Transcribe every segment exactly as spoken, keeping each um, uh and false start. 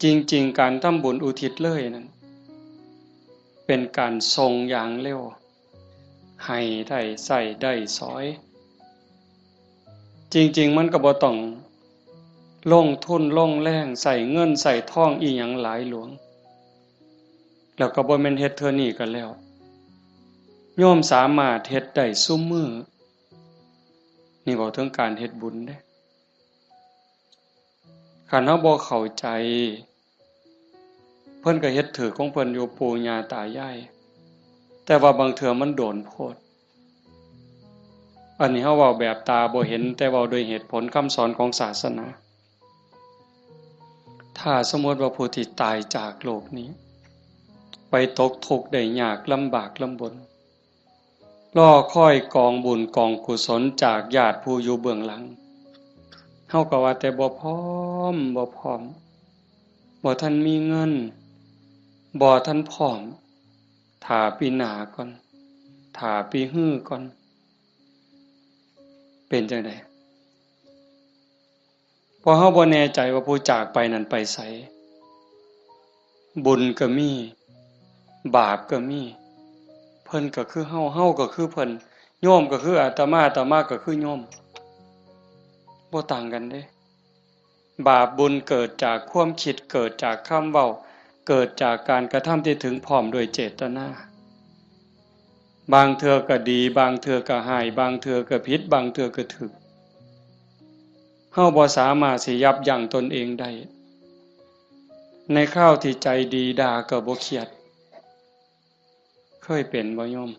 จริงๆ การทำบุญอุทิศเลยนั่น เป็นการส่งอย่างเร็ว ให้ได้ใช้ได้สอย จริงๆ มันก็บ่ต้องลงทุนลงแรง ใช้เงินใช้ทองอิหยังหลายหลวง แล้วก็บ่แม่นเฮ็ดเทื่อนี้ก็แล้ว โยมสามารถเฮ็ดได้ซุมื้อ นี่เว้าถึงการเฮ็ดบุญเด้ คันเฮาบ่เข้าใจ เพิ่นก็เฮ็ดถืกของเพิ่นอยู่ ปู่ย่าตายาย แต่ว่าบางเทื่อมันโดนโพด อันนี้เฮาเว้าแบบตาบ่เห็น แต่เว้าด้วยเหตุผลคำสอนของศาสนา ถ้าสมมติว่าผู้ที่ตายจากโลกนี้ ไปตกทุกข์ได้ยากลำบากลำบน รอคอยกองบุญกองกุศลจากญาติผู้อยู่เบื้องหลัง เฮาก็ว่าแต่บ่พร้อม บ่พร้อม บ่ทันมีเงิน บ่ทันพร้อม ถ้าปีหน้าก่อน ถ้าปีฮือก่อน เป็นจั่งใด เพราะเฮาบ่แน่ใจว่าผู้จากไปนั้นไปไส บุญก็มี บาปก็มี เพิ่นก็คือเฮา เฮาก็คือเพิ่น โยมก็คืออาตมา อาตมาก็คือโยม บ่ต่างกันเด้ บาปบุญเกิดจากความคิด เกิดจากคำเว้า เกิดจากการกระทำที่ถึงพร้อมด้วยเจตนา บางเทื่อก็ดี บางเทื่อก็ร้าย บางเทื่อก็ผิด บางเทื่อก็ถูก เฮาบ่สามารถสิยับยั้งตนเองได้ ในคราวที่ใจดีด่าก็บ่เครียด เคยเป็นบ่โยม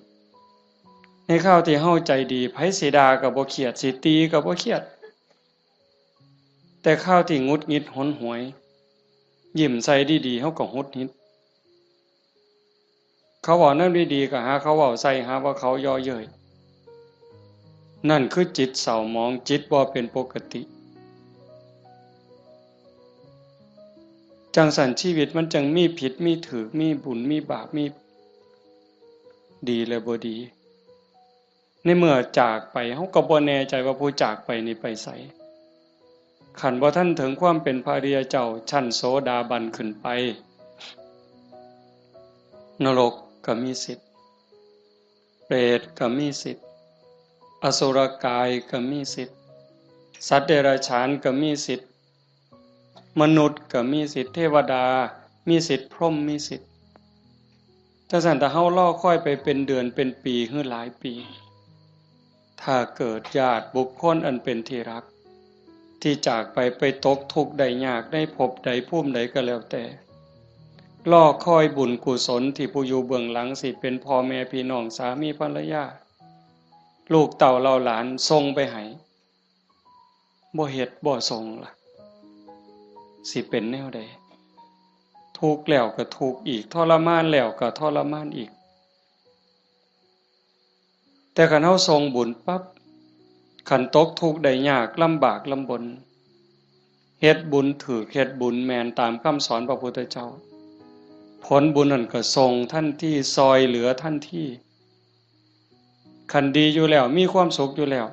ในคราวที่เฮาใจดี ไผสิด่าก็บ่เครียด สิตีก็บ่เครียด แต่คราวที่หงุดหงิดหนหวย ยิ้มใส่ดีๆ เฮาก็หงุดหงิด เขาเว้าแนวดีๆ ก็หาเขาเว้าใส่ หาว่าเขาเยาะเย้ย นั่นคือจิตเศร้าหมอง จิตบ่เป็นปกติ จั่งซั้นชีวิตมันจั่งมีผิดมีถูก มีบุญมีบาป มีดีและบ่ดี ในเมื่อจากไป เฮาก็บ่แน่ใจว่าผู้จากไปนี่ไปไส คันบ่ทันถึงความเป็นพระอริยเจ้า ชั้นโสดาบันขึ้นไป นรกก็มีสิทธิ์ เปรตก็มีสิทธิ์ อสุรกายก็มีสิทธิ์ สัตว์เดรัจฉานก็มีสิทธิ์ มนุษย์ก็มีสิทธิ์ เทวดามีสิทธิ์ พรหมมีสิทธิ์ จั่งซั้นถ้าเฮารอคอยไปเป็นเดือนเป็นปีหรือหลายปี ถ้าเกิดญาติบุคคลอันเป็นที่รัก ที่จากไป ไปตกทุกข์ได้ยากในภพใดภูมิใดก็แล้วแต่ รอคอยบุญกุศลที่ผู้อยู่เบื้องหลังสิเป็นพ่อแม่พี่น้องสามีภรรยา ลูกเต้าเหล่าหลานส่งไปให้ บ่เฮ็ดบ่ส่งล่ะ สิเป็นแนวใด ทุกข์แล้วก็ทุกข์อีก ทรมานแล้วก็ทรมานอีก แต่คันเฮาส่งบุญปั๊บ คันตกทุกข์ได้ยากลำบากลำบน เฮ็ดบุญถูก เฮ็ดบุญแม่นตามคำสอนพระพุทธเจ้า ผลบุญนั่นก็ส่งทันที ซ่อยเหลือทันที คันดีอยู่แล้ว มีความสุขอยู่แล้ว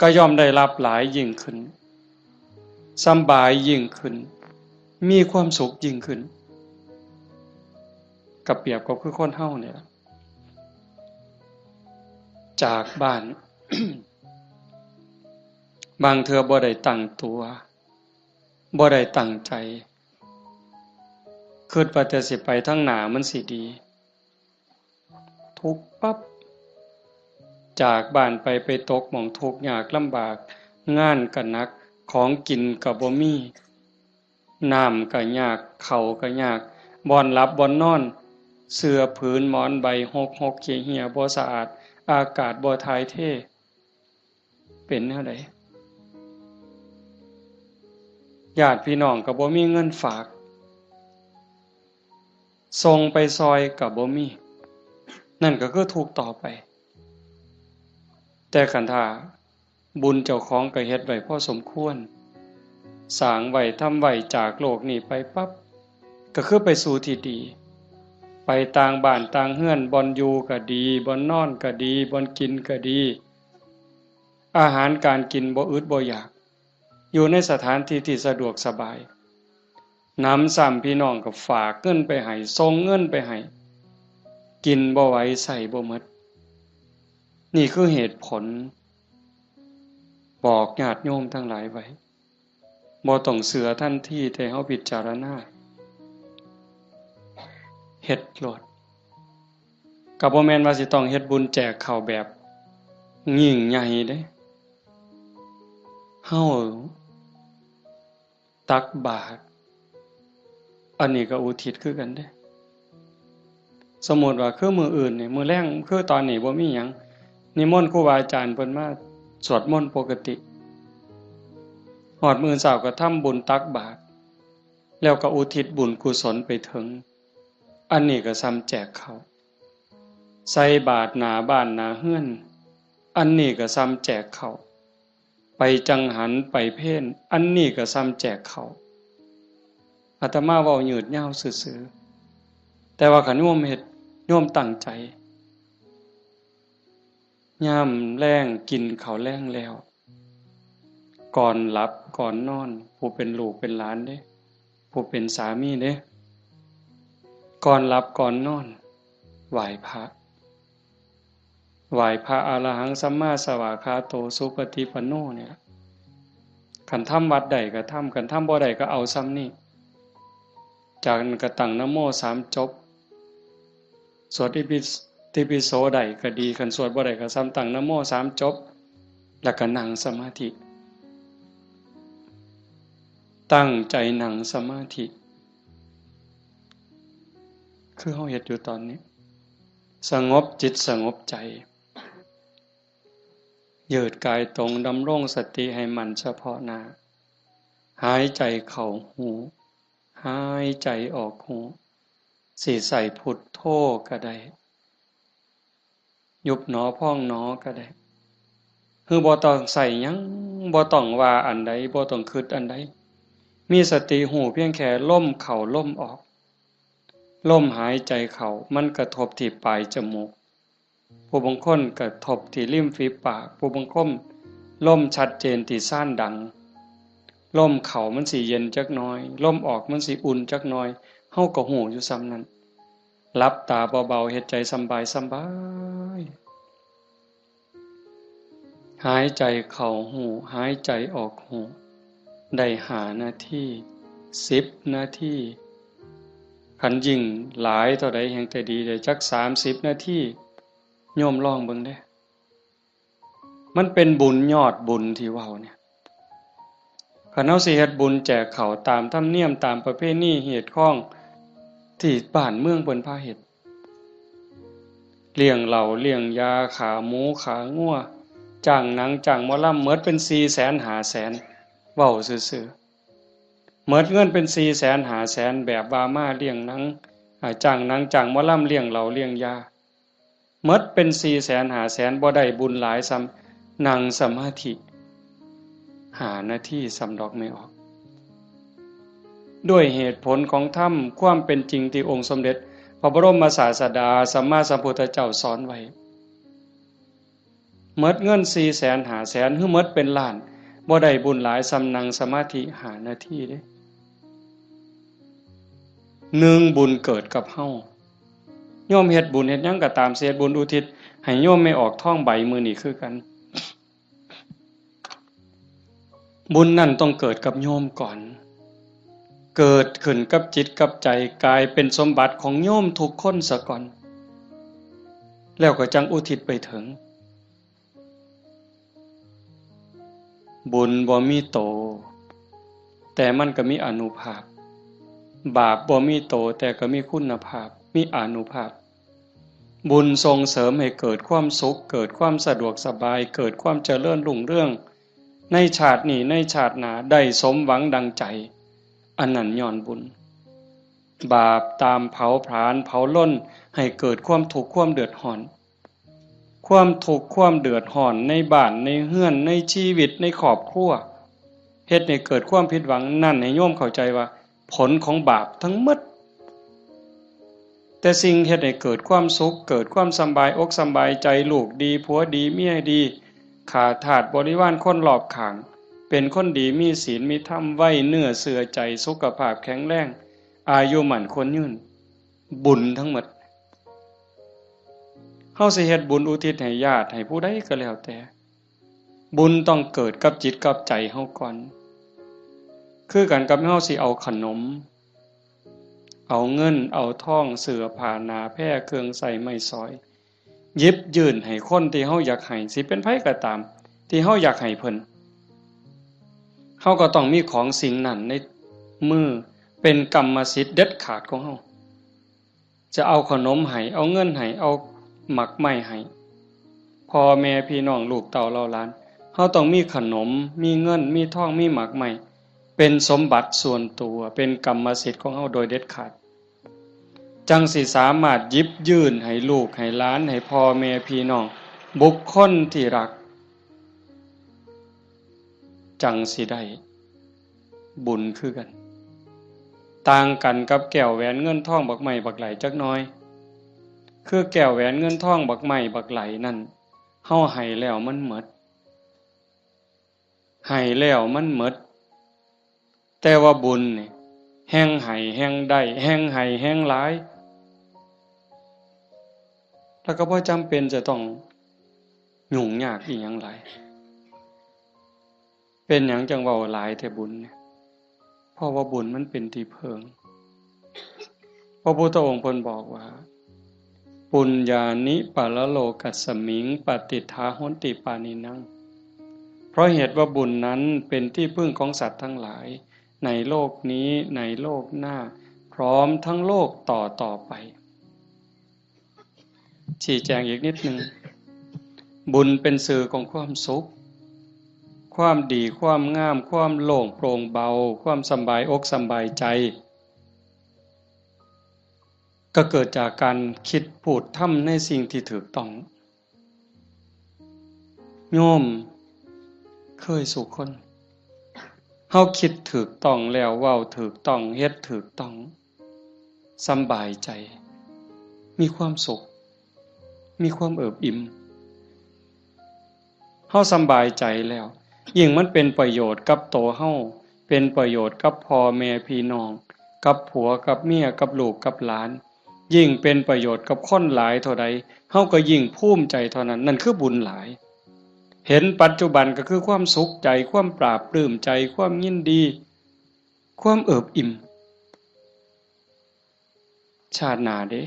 ก็ย่อมได้รับหลายยิ่งขึ้น สำบายยิ่งขึ้น มีความสุขยิ่งขึ้น ก็เปรียบกับคือคนเฮานี่ล่ะ จากบ้าน บางเทื่อบ่ได้ตั้งตัว บ่ได้ตั้งใจ คิดว่าแต่สิไปทางหน้ามันสิดี ทุกข์ปั๊บ จากบ้านไป ไปตกหม่องทุกข์ยากลำบาก งานก็หนัก ของกินก็บ่มี น้ำก็ยาก ข้าวก็ยาก บ่อนหลับบ่อนนอน เสื่อผืนหมอนใบหกหกเหี่ยเหี่ย บ่สะอาด อากาศบ่ถ่ายเท เป็นแนวใด ญาติพี่น้องก็บ่มีเงินฝาก ส่งไปซ่อยก็บ่มี นั่นก็คือทุกข์ต่อไป แต่คันถ้าบุญเจ้าของก็เฮ็ดไว้พอสมควร สร้างไว้ทำไว้จากโลกนี้ไปปั๊บ ก็คือไปสู่ที่ดี ไปต่างบ้านต่างเฮือน บ่อนอยู่ก็ดี บ่อนนอนก็ดี บ่อนกินก็ดี อาหารการกินบ่อึดบ่อยาก อยู่ในสถานที่ที่สะดวกสบาย หนำซ้ำพี่น้องก็ฝากเงินไปให้ ส่งเงินไปให้ กินบ่ไหว ใช้บ่หมด นี่คือเหตุผล บอกญาติโยมทั้งหลายไว้ บ่ต้องเชื่อทันที แต่เฮาพิจารณา เฮ็ดโลด ก็บ่แม่นว่าสิต้องเฮ็ดบุญแจกข้าวแบบยิ่งใหญ่เด้ เฮาตักบาตร อันนี้ก็อุทิศคือกันเด้ สมมุติว่าคือมื้ออื่นนี่ มื้อแลง คือตอนนี้บ่มีหยัง นิมนต์ครูบาอาจารย์เพิ่นมาสวดมนต์ปกติ ฮอดมื้อเช้าก็ทำบุญตักบาตร แล้วก็อุทิศบุญกุศลไปถึง อันนี้ก็ส่ำแจกข้าว ใส่บาตรหน้าบ้านหน้าเฮือน อันนี้ก็ส่ำแจกข้าว ไปจังหันไปเพล อันนี้ก็ส่ำแจกข้าว อาตมาเว้ายืดยาวซื่อๆ แต่ว่าคันโยมเฮ็ด โยมตั้งใจ ยามแลงกินข้าวแลงแล้ว ก่อนหลับก่อนนอน ผู้เป็นลูกเป็นหลานเด้ ผู้เป็นสามีเด้ ก่อนหลับก่อนนอน ไหว้พระ ไหว้พระอรหังสัมมาสวากขาโตสุปฏิปันโนเนี่ย คันทำวัดใดก็ทำ คันทำบ่ได้ก็เอาส่ำนี้ จากนั้นก็ตั้งนะโมสามจบ สวดอิติปิโสได้ก็ดี คันสวดบ่ได้ก็ส่ำตั้งนะโมสามจบ แล้วก็นั่งสมาธิ ตั้งใจนั่งสมาธิ คือเฮาเฮ็ดอยู่ตอนนี้ สงบจิตสงบใจ ยืดกายตรง ดำรงสติให้มั่นเฉพาะหน้า หายใจเข้าฮู้ หายใจออกฮู้ สิใช้พุทโธก็ได้ ยุบหนอพองหนอก็ได้ คือบ่ต้องใช้หยัง บ่ต้องว่าอันใด บ่ต้องคิดอันใด มีสติฮู้เพียงแค่ลมเข้าลมออก ลมหายใจเข้ามันกระทบที่ปลายจมูก ผู้บางคนกระทบที่ริมฝีปาก ผู้บางคนลมชัดเจนที่ซานดัง ลมเข้ามันสิเย็นจักหน่อย ลมออกมันสิอุ่นจักหน่อย เฮาก็ฮู้อยู่ส่ำนั้น หลับตาเบาๆ เฮ็ดใจสำบายสำบาย หายใจเข้าฮู้ หายใจออกฮู้ ได้ห้านาที สิบนาที คันยิ่งหลายเท่าใดแฮ่งแต่ดี ได้จักสามสิบนาที โยมลองเบิ่งเด้ มันเป็นบุญยอดบุญที่เว้าเนี่ย คันเฮาสิเฮ็ดบุญแจกข้าวตามธรรมเนียมตามประเพณีฮีตคองที่บ้านเมืองเพิ่นพาเฮ็ด เลี้ยงเหล้าเลี้ยงยา ฆ่าหมูฆ่างัว จ้างหนังจ้างหมอลำ หมดเป็นสี่แสนห้าแสน เว้าซื่อๆ หมดเงินเป็นสี่แสนห้าแสน แบบว่ามาเลี้ยงหนัง อ่า จ้างหนังจ้างหมอลำ เลี้ยงเหล้าเลี้ยงยา หมดเป็นสี่แสนห้าแสน บ่ได้บุญหลายส่ำนั่งสมาธิห้านาทีส่ำดอกแม่ออก ด้วยเหตุผลของธรรม ความเป็นจริงที่องค์สมเด็จพระบรมศาสดาสัมมาสัมพุทธเจ้าสอนไว้ หมดเงินสี่แสนห้าแสน หรือหมดเป็นล้าน บ่ได้บุญหลายส่ำนั่งสมาธิห้านาทีเด้ หนึ่ง บุญเกิดกับเฮา โยมเฮ็ดบุญเฮ็ดหยังก็ตาม สิเฮ็ดบุญอุทิศให้โยมแม่ออกทองใบมื้อนี้คือกัน บุญนั่นต้องเกิดกับโยมก่อน เกิดขึ้นกับจิตกับใจ กลายเป็นสมบัติของโยมทุกคนซะก่อน แล้วก็จั่งอุทิศไปถึง บุญบ่มีโต แต่มันก็มีอานุภาพ บาปบ่มีโต แต่ก็มีคุณภาพ มีอานุภาพ บุญส่งเสริมให้เกิดความสุข เกิดความสะดวกสบาย เกิดความเจริญรุ่งเรือง ในชาตินี้ ในชาติหน้า ได้สมหวังดังใจ อันนั้นย้อนบุญ บาปตามเผาผลาญเผาลน ให้เกิดความทุกข์ความเดือดร้อน ความทุกข์ความเดือดร้อนในบ้านในเฮือน ในชีวิตในครอบครัว เฮ็ดให้เกิดความผิดหวัง นั่นให้โยมเข้าใจว่าผลของบาปทั้งหมด แต่สิ่งเฮ็ดให้เกิดความสุข เกิดความสำบายอกสำบายใจ ลูกดี ผัวดี เมียดี ข้าทาสบริวารคนรอบข้าง เป็นคนดีมีศีลมีธรรม ไว้เนื้อเชื่อใจ สุขภาพแข็งแรง อายุมั่นขวัญยืน บุญทั้งหมด เฮาสิเฮ็ดบุญอุทิศให้ญาติให้ผู้ใดก็แล้วแต่ บุญต้องเกิดกับจิตกับใจเฮาก่อน คือกันกับเฮาสิเอาขนม เอาเงิน เอาทอง เสื้อผ้า หน้าแพร เครื่องใช้ไม้สอย หยิบยื่นให้คนที่เฮาอยากให้ สิเป็นไผก็ตาม ที่เฮาอยากให้เพิ่น เฮาก็ต้องมีของสิ่งนั้นในมือ เป็นกรรมสิทธิ์เด็ดขาดของเฮา จะเอาขนมให้ เอาเงินให้ เอาหมากไม้ให้ พ่อแม่พี่น้องลูกเต้าเหล่าหลาน เฮาต้องมีขนม มีเงิน มีทอง มีหมากไม้ เป็นสมบัติส่วนตัว เป็นกรรมสิทธิ์ของเฮาโดยเด็ดขาด จั่งสิสามารถหยิบยื่นให้ลูกให้หลาน ให้พ่อแม่พี่น้อง บุคคลที่รัก จั่งสิได้บุญคือกัน ต่างกันกับแก้วแหวนเงินทองบักไม้บักไหลจักหน่อย คือแก้วแหวนเงินทองบักไม้บักไหลนั่น เฮาให้แล้วมันหมด ให้แล้วมันหมด แต่ว่าบุญนี่ แฮ่งให้แฮ่งได้ แฮ่งให้แฮ่งหลาย แล้วก็บ่จำเป็นจะต้องยุ่งยากอีหยังหลาย เป็นหยังจั่งเว้าหลายแท้บุญเนี่ย เพราะว่าบุญมันเป็นที่เพิ่ง พระพุทธองค์เพิ่นบอกว่า ปุญญานิปรโลกัสมิง ปฏิฏฐาโหนติปานินัง เพราะเหตุว่าบุญนั้นเป็นที่พึ่งของสัตว์ทั้งหลาย ในโลกนี้ ในโลกหน้า พร้อมทั้งโลกต่อต่อไป ชี้แจงอีกนิดหนึ่ง บุญเป็นสื่อของความสุข ความดี ความงาม ความโล่งโปร่งเบา ความสำบายอกสำบายใจ ก็เกิดจากการคิดพูดทำในสิ่งที่ถูกต้อง โยมเคยสู่คน เฮาคิดถูกต้องแล้ว เว้าถูกต้อง เฮ็ดถูกต้อง สำบายใจ มีความสุข มีความเอิบอิ่ม เฮาสำบายใจแล้ว ยิ่งมันเป็นประโยชน์กับโตเฮา เป็นประโยชน์กับพ่อแม่พี่น้อง กับผัวกับเมีย กับลูกกับหลาน ยิ่งเป็นประโยชน์กับคนหลายเท่าใด เฮาก็ยิ่งภูมิใจเท่านั้น นั่นคือบุญหลาย เห็นปัจจุบันก็คือความสุขใจ ความปลาบปลื้มใจ ความยินดี ความเอิบอิ่ม ชาติหน้าเด้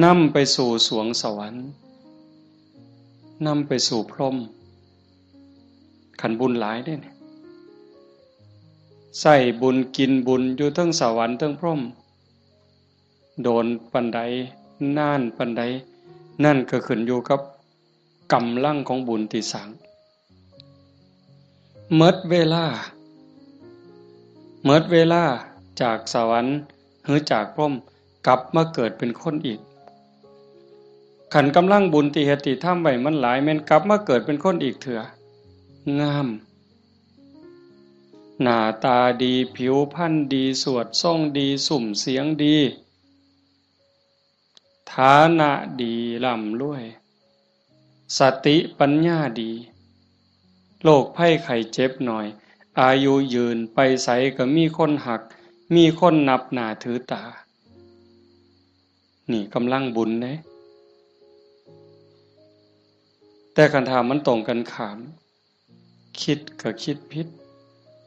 นำไปสู่สวงสวรรค์ นำไปสู่พรหม คันบุญหลายเด้เนี่ย ใช้บุญกินบุญอยู่เทิงสวรรค์เทิงพรหม โดนปานใด นานปานใด นั่นก็ขึ้นอยู่กับกำลังของบุญที่สร้าง หมดเวลา หมดเวลาจากสวรรค์หรือจากพรหม กลับมาเกิดเป็นคนอีก คันกำลังบุญที่เฮ็ดที่ทำไว้มันหลาย แม่นกลับมาเกิดเป็นคนอีกเทื่อ งาม หน้าตาดี ผิวพรรณดี สวดทรงดี ซุ่มเสียงดี ฐานะดี ร่ำรวย สติปัญญาดี โรคภัยไข้เจ็บน้อย อายุยืน ไปไสก็มีคนฮัก มีคนนับหน้าถือตา นี่กำลังบุญเด้ แต่คันถ้ามันตรงกันข้าม คิดก็คิดผิด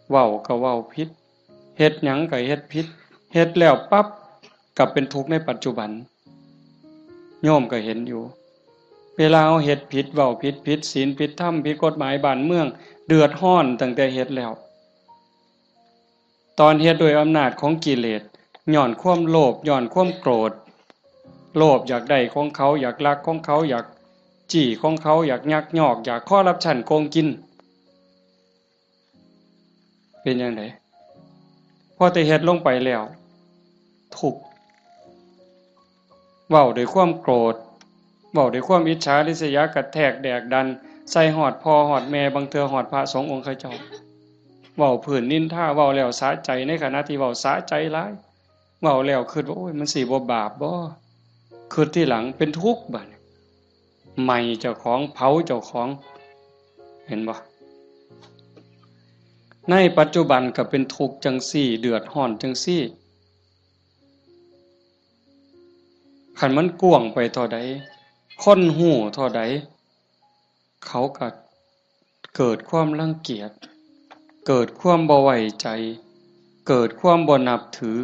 เว้าก็เว้าผิด เฮ็ดหยังก็เฮ็ดผิด เฮ็ดแล้วปั๊บ ก็เป็นทุกข์ในปัจจุบัน โยมก็เห็นอยู่ เวลาเฮาเฮ็ดผิด เว้าผิด ผิดศีล ผิดธรรม ผิดกฎหมายบ้านเมือง เดือดร้อนตั้งแต่เฮ็ดแล้ว ตอนเฮ็ดด้วยอำนาจของกิเลส ย้อนความโลภ ย้อนความโกรธ โลภอยากได้ของเขา อยากลักของเขา อยากจี้ของเขา อยากยักยอก อยากคอร์รัปชันโกงกิน เป็นจั่งใด พอแต่เฮ็ดลงไปแล้ว ทุกข์ เว้าด้วยความโกรธ เว้าด้วยความอิจฉาริษยา กระแทกแดกดัน ใส่ฮอดพ่อฮอดแม่ บางเทื่อฮอดพระสงฆ์องค์เขาเจ้า เว้าพื้นนินทา เว้าแล้วสะใจ ในขณะที่เว้าสะใจหลาย เว้าแล้วคิดว่า โอ้ย มันสิบ่บาปบ่ คิดทีหลังเป็นทุกข์บัดนี้ ไหม้เจ้าของ เผาเจ้าของ เห็นบ่ ในปัจจุบันก็เป็นทุกข์จั่งซี้ เดือดร้อนจั่งซี้ คันมันกว้างไปเท่าใด คนฮู้เท่าใด เขาก็เกิดความรังเกียจ เกิดความบ่ไว้ใจ เกิดความบ่นับถือ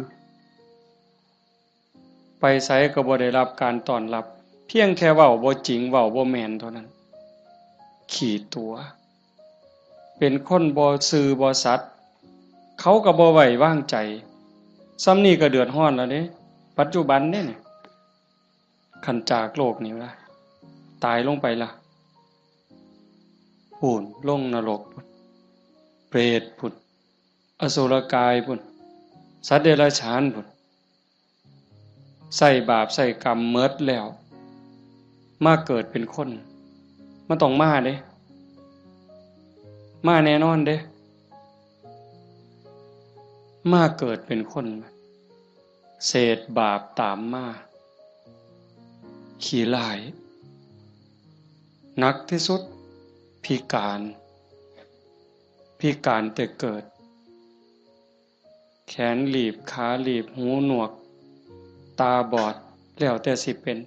ไปไสก็บ่ได้รับการต้อนรับ เพียงแค่เว้าบ่จริง เว้าบ่แม่นเท่านั้น ขี้ตั๋ว เป็นคนบ่ซื่อบ่สัตย์ เขาก็บ่ไว้วางใจ ส่ำนี้ก็เดือดร้อนแล้วเด้ ปัจจุบันเด้นี่ คันจากโลกนี้ละ ตายลงไปละ พู้น ลงนรกพู้น เปรตพู้น อสุรกายพู้น สัตว์เดรัจฉานพู้น ใช้บาปใช้กรรมหมดแล้ว มาเกิดเป็นคน มันต้องมาเด้ มาแน่นอนเด้ มาเกิดเป็นคน เศษบาปตามมา ขี้ร้าย หนักที่สุด พิการ พิการแต่เกิด แขนหลีบ ขาหลีบ หูหนวก ตาบอด แล้วแต่สิเป็น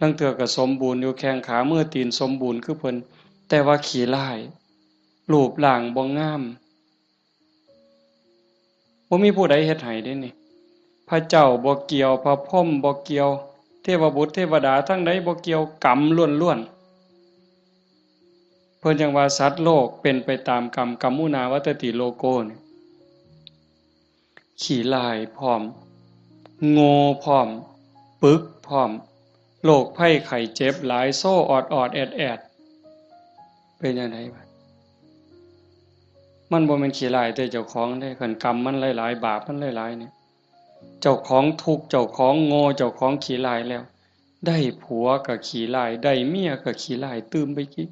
ลางเทื่อก็สมบูรณ์อยู่ แข้งขามือตีนสมบูรณ์คือเพิ่น แต่ว่าขี้ร้าย รูปร่างบ่งาม บ่มีผู้ใดเฮ็ดให้เด้นี่ พระเจ้าบ่เกี่ยว พระพรหมบ่เกี่ยว เทวบุตรเทวดาทั้งใดบ่เกี่ยว กรรมล้วนๆ เพิ่นจั่งว่าสัตว์โลกเป็นไปตามกรรม กัมมุนาวัตติโลโกนี่ ขี้ร้ายพร้อม โง่พร้อม ปึกพร้อม โรคภัยไข้เจ็บหลาย โซออดๆ แอดๆ เป็นจั่งใดบาด มันบ่แม่นขี้ร้ายแต่เจ้าของเด้ คันกรรมมันหลายๆ บาปมันหลายๆ เนี่ย เจ้าของทุกข์ เจ้าของโง่ เจ้าของขี้ร้ายแล้ว ได้ผัวก็ขี้ร้าย ได้เมียก็ขี้ร้ายตื่มไปอีก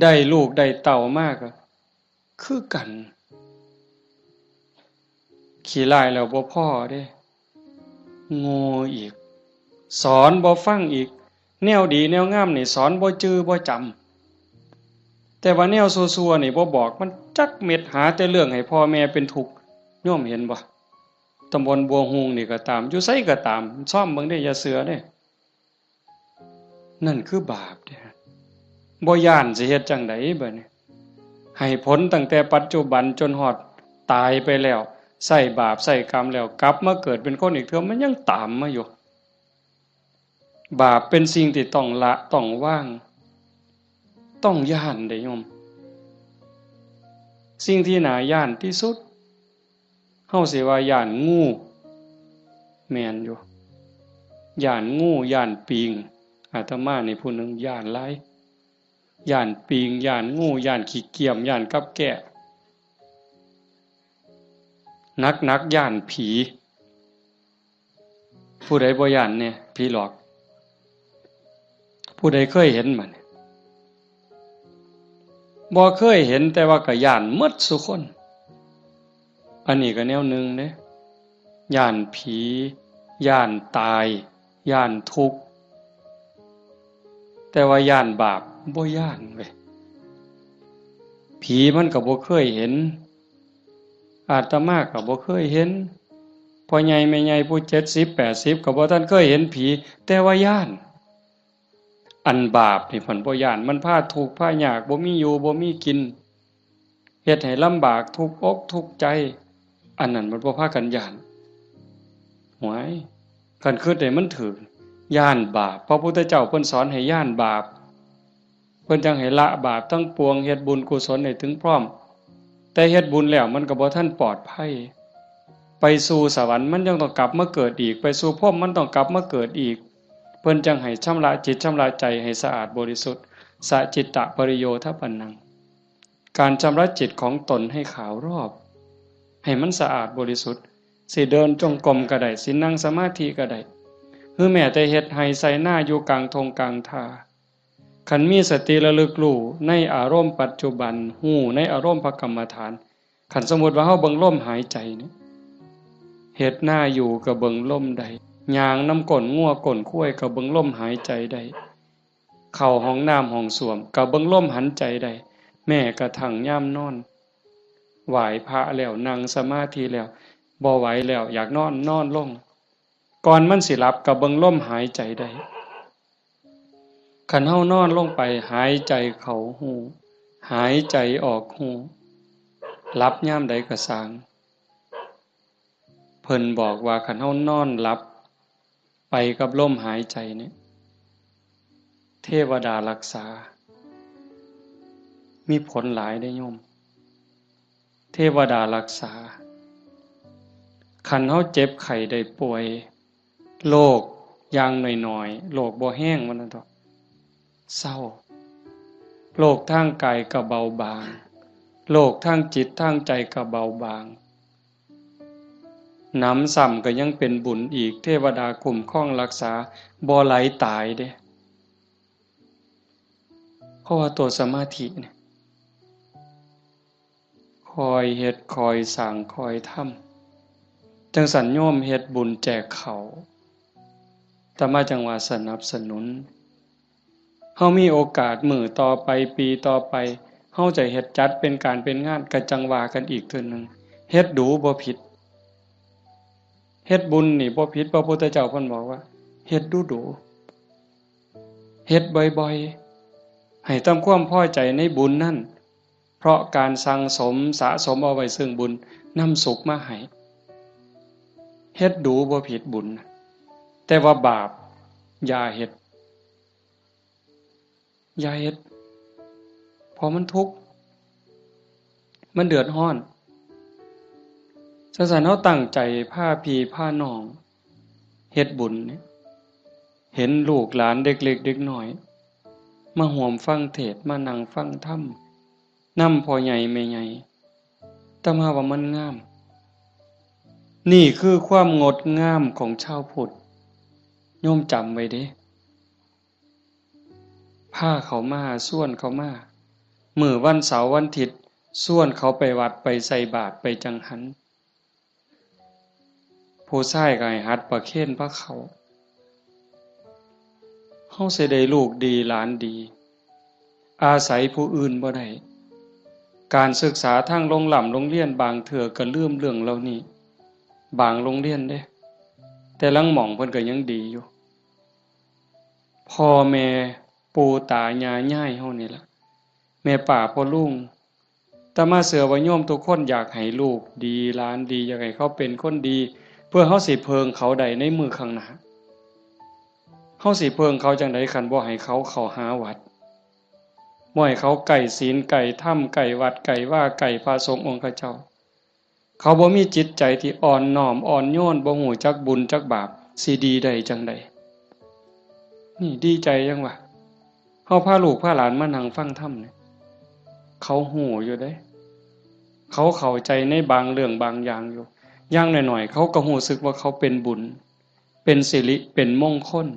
ได้ลูกได้เต้ามาก็คือกัน ขี้ร้ายแล้วบ่พอเด้ โง่อีก สอนบ่ฟังอีก แนวดีแนวงามนี่สอนบ่จื่อบ่จำ แต่ว่าแนวซั่วๆ นี่บ่บอกมันจักเม็ด หาแต่เรื่องให้พ่อแม่เป็นทุกข์ โยมเห็นบ่ ตำบลบัวฮูงนี่ก็ตาม อยู่ไสก็ตาม ซ่อมเบิ่งเด้ อย่าเชื่อเด้ นั่นคือบาปเด้ บ่ย้านสิเฮ็ดจั่งใดบัดนี้ ให้ผลตั้งแต่ปัจจุบันจนฮอดตายไปแล้ว ใช้บาปใช้กรรมแล้ว กลับมาเกิดเป็นคนอีกเทื่อ มันยังตามมาอยู่ บาปเป็นสิ่งที่ต้องละ ต้องวาง ต้องย้านเด้โยม สิ่งที่น่าย้านที่สุด เฮาสิว่าย้านงู แม่นอยู่ ย้านงู ย้านปิง อาตมานี่ผู้หนึ่งย้านหลาย ย้านปิง ย้านงู ย้านขี้เกียม ย้านกับแก้ หนักๆ ย้านผี ผู้ใดบ่ย้านแน่ ผีหลอก ผู้ใดเคยเห็นบ่เนี่ย บ่เคยเห็น แต่ว่าก็ย้านหมดซุคน อันนี้ก็แนวหนึ่งเด้ ย้านผี ย้านตาย ย้านทุกข์ แต่ว่าย้านบาปบ่ย้านเว้ย ผีมันก็บ่เคยเห็น อาตมาก็บ่เคยเห็น พ่อใหญ่แม่ใหญ่ผู้เจ็ดสิบแปดสิบก็บ่ทันเคยเห็นผี แต่ว่าย้าน อันบาปนี่เพิ่นบ่ย้าน มันพาทุกข์พายาก บ่มีอยู่บ่มีกิน เฮ็ดให้ลำบากทุกข์อกทุกข์ใจ อันนั้นมันบ่พากันย้าน หวย คันคิดให้มันถูก ย้านบาป พระพุทธเจ้าเพิ่นสอนให้ย้านบาป เพิ่นจั่งให้ละบาปทั้งปวง เฮ็ดบุญกุศลให้ถึงพร้อม แต่เฮ็ดบุญแล้วมันก็บ่ทันปลอดภัย ไปสู่สวรรค์มันยังต้องกลับมาเกิดอีก ไปสู่พรหมมันต้องกลับมาเกิดอีก เพิ่นจั่งให้ชำระจิตชำระใจให้สะอาดบริสุทธิ์ สะจิตตะปริโยทปปันนัง การชำระจิตของตนให้ขาวรอบ ให้มันสะอาดบริสุทธิ์ สิเดินจงกรมก็ได้ สินั่งสมาธิก็ได้ หรือแม้แต่เฮ็ดไร่ไถนาอยู่กลางท่งกลางท่า คันมีสติระลึกรู้ในอารมณ์ปัจจุบัน รู้ในอารมณ์พระกรรมฐาน คันสมมุติว่าเฮาเบิ่งลมหายใจนี่ เฮ็ดนาอยู่ก็เบิ่งลมได้ ย่างนำก้นงัวก้นควายก็เบิ่งลมหายใจได้ เข้าห้องน้ำห้องส้วมก็เบิ่งลมหายใจได้ แม้กระทั่งยามนอน ไหว้พระแล้ว นั่งสมาธิแล้ว บ่ไหวแล้ว อยากนอน นอนลง ก่อนมันสิหลับก็เบิ่งลมหายใจได้ คันเฮานอนลงไป หายใจเข้าฮู้ หายใจออกฮู้ หลับยามใดก็ซ่าง เพิ่นบอกว่าคันเฮานอนหลับไปกับลมหายใจเนี่ย เทวดารักษา มีผลหลายเด้อโยม เทวดารักษา คันเฮาเจ็บไข้ได้ป่วย โรคอย่างน้อยๆ โรคบ่แฮงว่าซั่นเถาะ เซา โรคทางกายก็เบาบาง โรคทางจิตทางใจก็เบาบาง หนำซ้ำก็ยังเป็นบุญอีก เทวดาคุ้มครองรักษา บ่ไหลตายเด้ เพราะว่าตัวสมาธิเนี่ย คอยเฮ็ด คอยสร้าง คอยทำ จั่งซั้นโยมเฮ็ดบุญแจกข้าว อาตมาจั่งว่าสนับสนุน เฮามีโอกาสมื้อต่อไป ปีต่อไป เฮาจะเฮ็ดจัดเป็นการเป็นงาน ก็จั่งว่ากันอีกเทื่อหนึ่ง เฮ็ดดูบ่ผิด เฮ็ดบุญนี่บ่ผิด พระพุทธเจ้าเพิ่นบอกว่า เฮ็ดดูดู เฮ็ดบ่อยๆ ให้ทำความพอใจในบุญนั้น เพราะการสั่งสมสะสมเอาไว้ซึ่งบุญนำสุขมาให้ เฮ็ดดูบ่ผิดบุญ แต่ว่าบาปอย่าเฮ็ด อย่าเฮ็ด เพราะมันทุกข์ มันเดือดร้อน จั่งซั้นเฮาตั้งใจพาพี่พาน้องเฮ็ดบุญเนี่ย เห็นลูกหลานเด็กเล็กเด็กน้อย มาร่วมฟังเทศน์ มานั่งฟังธรรม นำพ่อใหญ่แม่ใหญ่ อาตมาว่ามันงาม นี่คือความงดงามของชาวพุทธ โยมจำไว้เด้ พาเขามา ชวนเขามา มื้อวันเสาร์วันอาทิตย์ ชวนเขาไปวัด ไปใส่บาตร ไปจังหัน ผู้ชายก็ให้หัดประเคนพาเข้า เฮาสิได้ลูกดีหลานดี อาศัยผู้อื่นบ่ได้ การศึกษาทางโรงร่ำโรงเรียนบางเทื่อก็ลืมเรื่องเหล่านี้ บางโรงเรียนเด้ แต่ลางหม่องเพิ่นก็ยังดีอยู่ พ่อแม่ปู่ตายายยายเฮานี่ล่ะ แม่ป้าพ่อลุง อาตมาเชื่อว่าโยมทุกคนอยากให้ลูกดีหลานดี อยากให้เขาเป็นคนดี เพื่อเฮาสิเพิ่งเขาได้ในมื้อข้างหน้า เฮาสิเพิ่งเขาจั่งใดคันบ่ให้เขาเข้าหาวัด บ่ให้เขาใกล้ศีลใกล้ธรรม ใกล้วัดใกล้วา ใกล้พระสงฆ์องค์เจ้า เขาบ่มีจิตใจที่อ่อนน้อมอ่อนโยน บ่ฮู้จักบุญจักบาป สิดีได้จั่งใด นี่ดีใจจั่งวะ เฮาพาลูกพาหลานมานั่งฟังธรรมเนี่ย เขาฮู้อยู่เด้ เขาเข้าใจในบางเรื่องบางอย่างอยู่ อย่างน้อยๆ เขาก็ฮู้สึกว่าเขาเป็นบุญ เป็นสิริ เป็นมงคล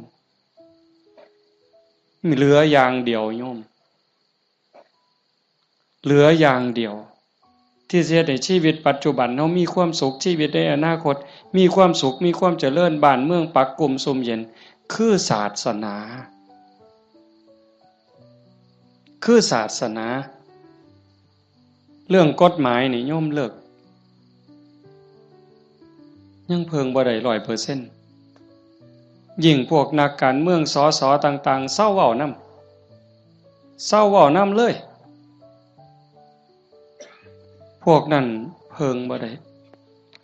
เหลืออย่างเดียวโยม เหลืออย่างเดียว ที่สิเฮ็ดให้ชีวิตปัจจุบันเฮามีความสุข ชีวิตในอนาคตมีความสุข มีความเจริญ บ้านเมืองปักกุมซุ่มเย็น คือศาสนา คือศาสนา เรื่องกฎหมายนี่โยมเลิก ยังเพิ่งบ่ได้ร้อยเปอร์เซ็นต์ ยิ่งพวกนักการเมือง สส ต่างๆ เซาเว้านำ เซาเว้านำเลย พวกนั้นเพิ่งบ่ได้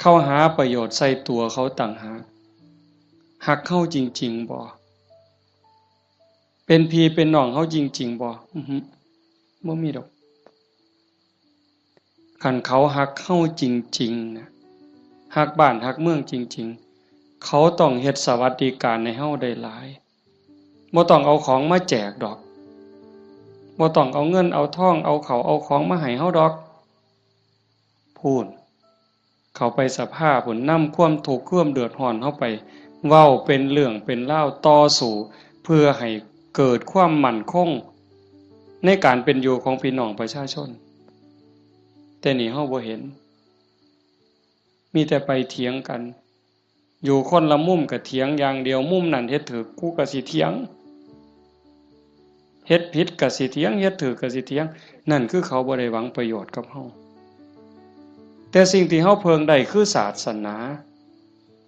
เขาหาประโยชน์ใส่ตัวเขาต่างหาก ฮักเฮาจริงๆ บ่ เป็นพี่เป็นน้องเฮาจริงๆ บ่ อือหือ บ่มีดอก คันเขาฮักเฮาจริงๆ นะ ฮักบ้านฮักเมืองจริงๆ เขาต้องเฮ็ดสวัสดิการให้เฮาได้หลาย บ่ต้องเอาของมาแจกดอก บ่ต้องเอาเงินเอาทอง เอาข้าวเอาของมาให้เฮาดอก พู้น เข้าไปสภาพุ้น นำความทุกข์ความเดือดร้อนเฮาไป เว้าเป็นเรื่องเป็นราว ต่อสู้ เพื่อให้เกิดความมั่นคง ในการเป็นอยู่ของพี่น้องประชาชน แต่นี่เฮาบ่เห็น มีแต่ไปเถียงกัน อยู่คนละมุมก็เถียงอย่างเดียว มุมนั้นเฮ็ดถูก กูก็สิเถียง เฮ็ดผิดก็สิเถียง เฮ็ดถูกก็สิเถียง นั่นคือเขาบ่ได้หวังประโยชน์กับเฮา แต่สิ่งที่เฮาเพิ่งได้คือศาสนา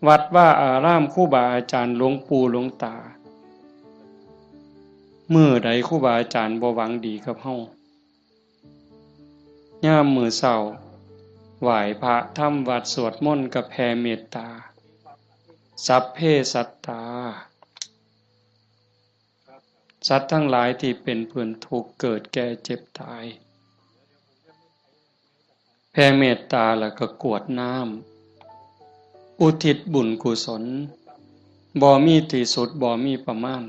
วัดวาอาราม ครูบาอาจารย์ หลวงปู่หลวงตา มื้อใดครูบาอาจารย์บ่หวังดีกับเฮา ยามมื้อเช้า ไหว้พระ ทำวัตร สวดมนต์ ก็แผ่เมตตา สัพเพสัตตา สัตว์ทั้งหลายที่เป็นเพื่อนทุกข์ เกิดแก่เจ็บตาย แผ่เมตตาแล้วก็กรวดน้ำ อุทิศบุญกุศล บ่มีที่สุด บ่มีประมาณ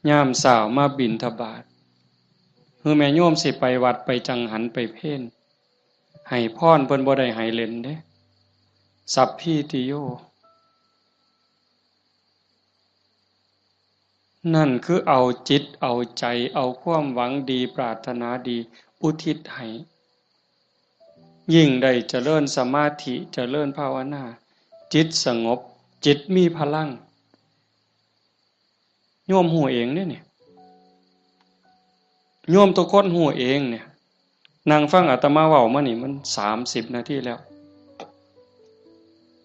ยามเช้ามาบิณฑบาต คือแม่โยมสิไปวัดไปจังหันไปเพล ให้พรเพิ่นบ่ได้ให้เล่นเด้ สัพพีติโย นั่นคือเอาจิตเอาใจ เอาความหวังดี ปรารถนาดี อุทิศให้ ยิ่งได้เจริญสมาธิ เจริญภาวนา จิตสงบ จิตมีพลัง โยมฮู้เองเด้เนี่ย โยมทุกคนฮู้เองเนี่ย นั่งฟังอาตมาเว้ามานี่มันสามสิบนาทีแล้ว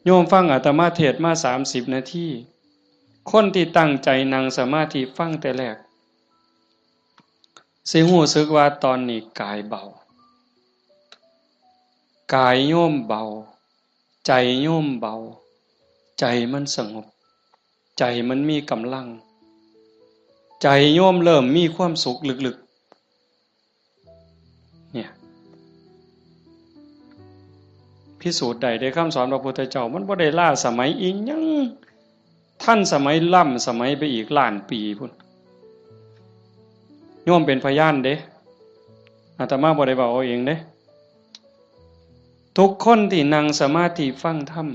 โยมฟังอาตมาเทศน์มาสามสิบนาที คนที่ตั้งใจนั่งสมาธิฟังแต่แรก สิฮู้สึกว่าตอนนี้กายเบา กายโยมเบา ใจโยมเบา ใจมันสงบ ใจมันมีกำลัง ใจโยมเริ่มมีความสุขลึกๆ เนี่ย พิสูจน์ได้เด้ คำสอนพระพุทธเจ้า มันบ่ได้ล้าสมัยอิหยัง ทันสมัยล้ำสมัยไปอีกล้านปีพุ้น โยมเป็นพยานเด้ อาตมาบ่ได้เว้าเอาเองเด้ ทุกคนที่นั่งสมาธิฟังธรรม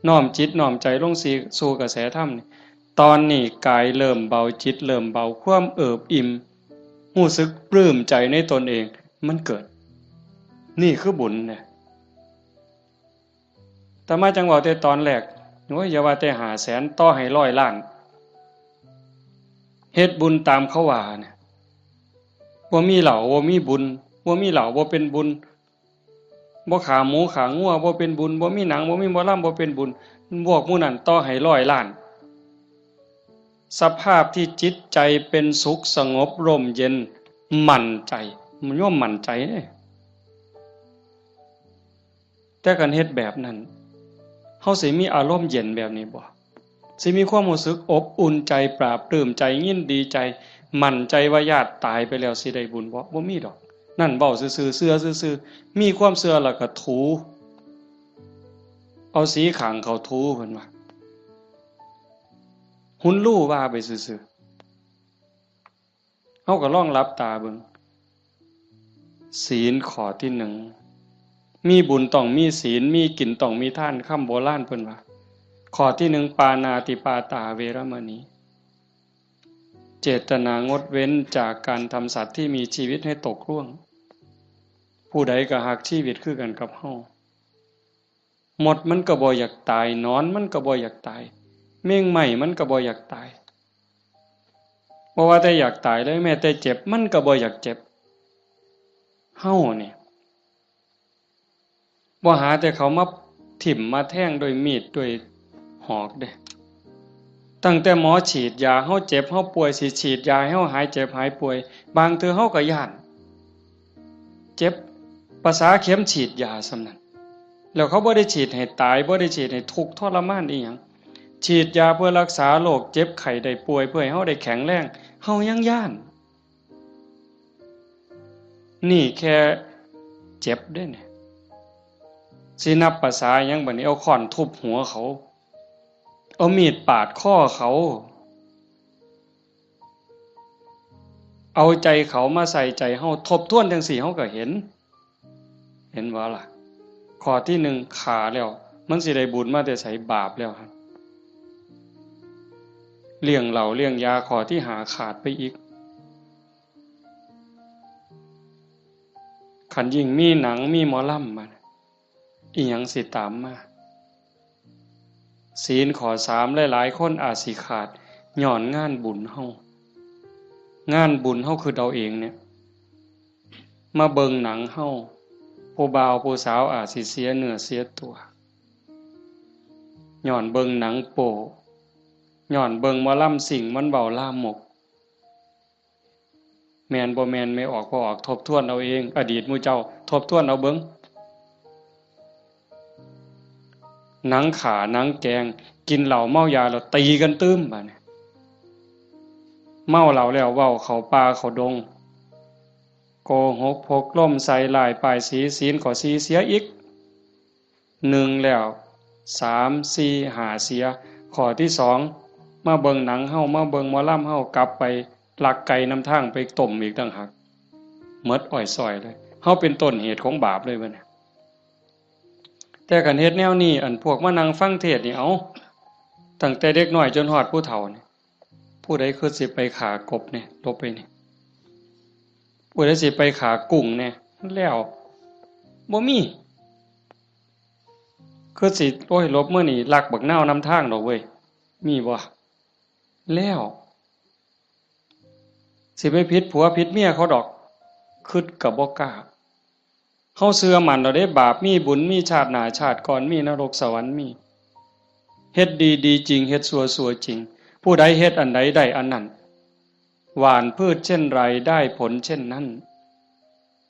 น้อมจิตน้อมใจลงสู่กระแสธรรมนี่ ตอนนี้กายเริ่มเบา จิตเริ่มเบา ความเอิบอิ่ม รู้สึกปลื้มใจในตนเอง มันเกิด นี่คือบุญเนี่ย อาตมาจั่งเว้าแต่ตอนแรก โอ้ย อย่าว่าแต่ห้าแสน ต่อให้ร้อยล้าน เฮ็ดบุญตามเขาว่าเนี่ย บ่มีเหล้า บ่มีบุญ บ่มีเหล้า บ่เป็นบุญ บ่ฆ่าหมูฆ่างัว บ่เป็นบุญ บ่มีหนัง บ่มีหมอลำ บ่เป็นบุญ พวกหมู่นั้นต่อให้ร้อยล้าน สภาพที่จิตใจเป็นสุขสงบร่มเย็น มั่นใจ โยมมั่นใจเด้ แต่คันเฮ็ดแบบนั้น เฮาสิมีอารมณ์เย็นแบบนี้บ่ สิมีความรู้สึกอบอุ่นใจ ปลาบปลื้มใจ ยินดีใจ มั่นใจว่าญาติตายไปแล้วสิได้บุญบ่ บ่มีดอก นั่นเว้าซื่อๆ เชื่อซื่อๆ มีความเชื่อแล้วก็ถู เอาสีข้างเขาถู เพิ่นว่า หุนลู่ว่าไปซื่อๆ เฮาก็ลองหลับตาเบิ่ง ศีลข้อที่หนึ่ง มีบุญต้องมีศีล มีกินต้องมีทาน คำโบราณเพิ่นว่า ข้อที่หนึ่ง ปาณาติปาตาเวรมณี เจตนางดเว้นจากการทำสัตว์ที่มีชีวิตให้ตกร่วง ผู้ใดก็ฮักชีวิตคือกันกับเฮา มดมันก็บ่อยากตาย หนอนมันก็บ่อยากตาย แมงไม้มันก็บ่อยากตาย บ่ว่าแต่อยากตายเลย แม้แต่เจ็บมันก็บ่อยากเจ็บ เฮานี่ บ่หาแต่เขามาถิ่มมาแทงด้วยมีดด้วยหอกเด้ ตั้งแต่หมอฉีดยา เฮาเจ็บเฮาป่วย สิฉีดยาให้เฮาหายเจ็บหายป่วย บางเทื่อเฮาก็ย้าน เจ็บ ประสาเข็มฉีดยาส่ำนั้น แล้วเขาบ่ได้ฉีดให้ตาย บ่ได้ฉีดให้ทุกข์ทรมานอีหยัง ฉีดยาเพื่อรักษาโรคเจ็บไข้ได้ป่วย เพื่อให้เฮาได้แข็งแรง เฮายังย้าน นี่แค่เจ็บเด้เนี่ย สินับประสาหยังบัดนี้ เอาค้อนทุบหัวเขา เอามีดปาดคอเขา เอาใจเขามาใส่ใจเฮา ทบทวนจั่งซี้เฮาก็เห็น เห็นบ่ล่ะ ข้อที่หนึ่ง ฆ่าแล้ว มันสิได้บุญมาแต่ไส บาปแล้วหั่น เลี้ยงเหล้าเลี้ยงยา ข้อที่ห้า ขาดไปอีก คันยิ่งมีหนังมีหมอลำมา อีหยังสิตามมา ศีลข้อสาม หลายๆ คนอาจสิขาด ย้อนงานบุญเฮา งานบุญเฮาคิดเอาเองเนี่ย มาเบิ่งหนังเฮา ผู้บ่าวผู้สาวอาจสิเสียเนื้อเสียตัว ย้อนเบิ่งหนังโป๊ ย้อนเบิ่งหมอลำซิ่งมันเว้าลามก แม่นบ่แม่น แม่ออกบ่ออก ทบทวนเอาเอง อดีตหมู่เจ้า ทบทวนเอาเบิ่ง หนังฆ่าหนังแกล้ง กินเหล้าเมายาแล้วตีกันตื่ม บาดนี้ เมาเหล้าแล้วเว้าเข้าป่าเข้าดง โกหกพกลมใส่ร้ายป้ายสี ศีลข้อสี่เสียอีก หนึ่งแล้ว สาม สี่ ห้า เสีย ข้อที่สอง มาเบิ่งหนังเฮา มาเบิ่งหมอลำเฮา กลับไปลักไก่นำทางไปต้มอีกต่างหาก หมดอ้อยส้อยเลย เฮาเป็นต้นเหตุของบาปเลยบัดนี้ แต่คันเฮ็ดแนวนี้ อันพวกมานั่งฟังเทศน์นี่ เอ้า ตั้งแต่เด็กน้อยจนฮอดผู้เฒ่านี่ ผู้ใดคิดสิไปฆ่ากบเนี่ย หลบไปนี่ ผู้ใดสิไปฆ่ากุ้งเนี่ย แล้ว บ่มี คิดสิ โอ้ย หลบมื้อนี้ ลักบักนาว นำทางดอกเว้ย มีบ่ แล้ว สิไปผิดผัวผิดเมียเขาดอก คิดก็บ่กล้า เฮาเชื่อมั่นแล้วเด้ บาปมี บุญมี ชาติหน้าชาติก่อนมี นรกสวรรค์มี เฮ็ดดีดีจริง เฮ็ดชั่วชั่วจริง ผู้ใดเฮ็ดอันใดได้อันนั้น หว่านพืชเช่นไรได้ผลเช่นนั้น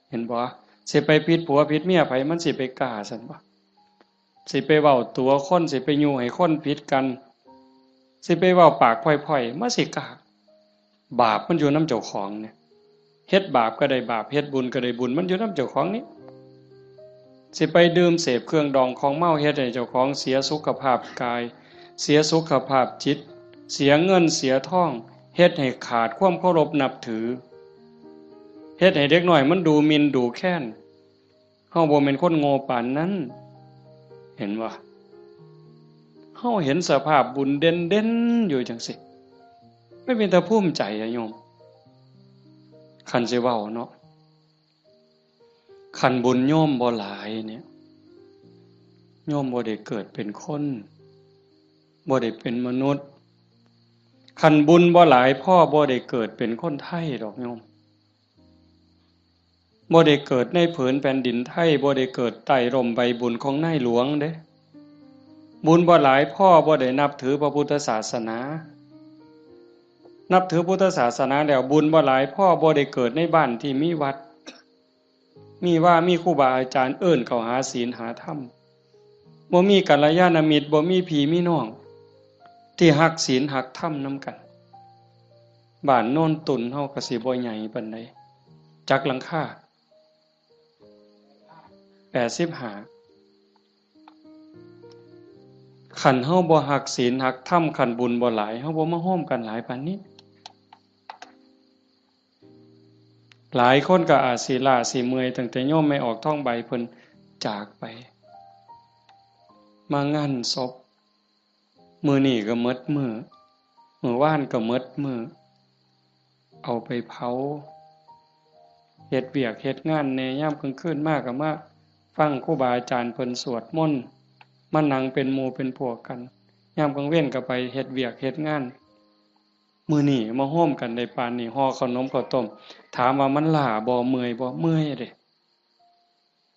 เห็นบ่ สิไปผิดผัวผิดเมียไผ มันสิไปกล้าซั่นบ่ สิไปเว้าตั๋วคน สิไปยุให้คนผิดกัน สิไปเว้าปากพ่อยๆ มาสิกล้า บาปมันอยู่นำเจ้าของเนี่ย เฮ็ดบาปก็ได้บาป เฮ็ดบุญก็ได้บุญ มันอยู่นำเจ้าของนี่ สิไปดื่มเสพเครื่องดองของเมา เฮ็ดให้เจ้าของเสียสุขภาพกาย เสียสุขภาพจิต เสียเงินเสียทอง เฮ็ดให้ขาดความเคารพนับถือ เฮ็ดให้เด็กน้อยมันดูหมิ่นดูแคลน เฮาบ่แม่นคนโง่ปานนั้น เห็นบ่ เฮาเห็นสภาพบุญเด่นๆ อยู่จั่งซี้ มันเป็นตาภูมิใจอะโยม คันสิเว้าเนาะ คันบุญโยมบ่หลายเนี่ย โยมบ่ได้เกิดเป็นคน บ่ได้เป็นมนุษย์ คันบุญบ่หลายพอ บ่ได้เกิดเป็นคนไทยดอกโยม บ่ได้เกิดในผืนแผ่นดินไทย บ่ได้เกิดใต้ร่มใบบุญของนายหลวงเด้ บุญบ่หลายพอ บ่ได้นับถือพระพุทธศาสนา นับถือพุทธศาสนาแล้ว บุญบ่หลายพอ บ่ได้เกิดในบ้านที่มีวัด มีวา มีครูบาอาจารย์เอิ้นเข้าหาศีลหาธรรม บ่มีกัลยาณมิตร บ่มีพี่มีน้อง ที่ฮักศีลฮักธรรมนำกัน บ้านโนนตุ่นเฮาก็สิบ่ใหญ่ปานใด จักหลังคา แปดสิบห้า คันเฮาบ่ฮักศีลฮักธรรม คันบุญบ่หลาย เฮาบ่มาโฮมกันหลายปานนี้ หลายคนก็อาจสิล้าสิเมื่อย ตั้งแต่โยมแม่ออกทองใบเพิ่นจากไป มางานศพ มื้อนี้ก็หมดมื้อ มื้อวานก็หมดมื้อ เอาไปเผา เฮ็ดเวียกเฮ็ดงานแหน่ ยามกลางคืนมาก็มาฟังครูบาอาจารย์เพิ่นสวดมนต์ มานั่งเป็นหมู่เป็นพวกกัน ยามกลางเว็นก็ไปเฮ็ดเวียกเฮ็ดงาน มื้อนี้มาโฮมกันได้ปานนี้ ห่อข้าวหนมข้าวต้ม ถามว่ามันล้าบ่ เมื่อยบ่ เมื่อยเด้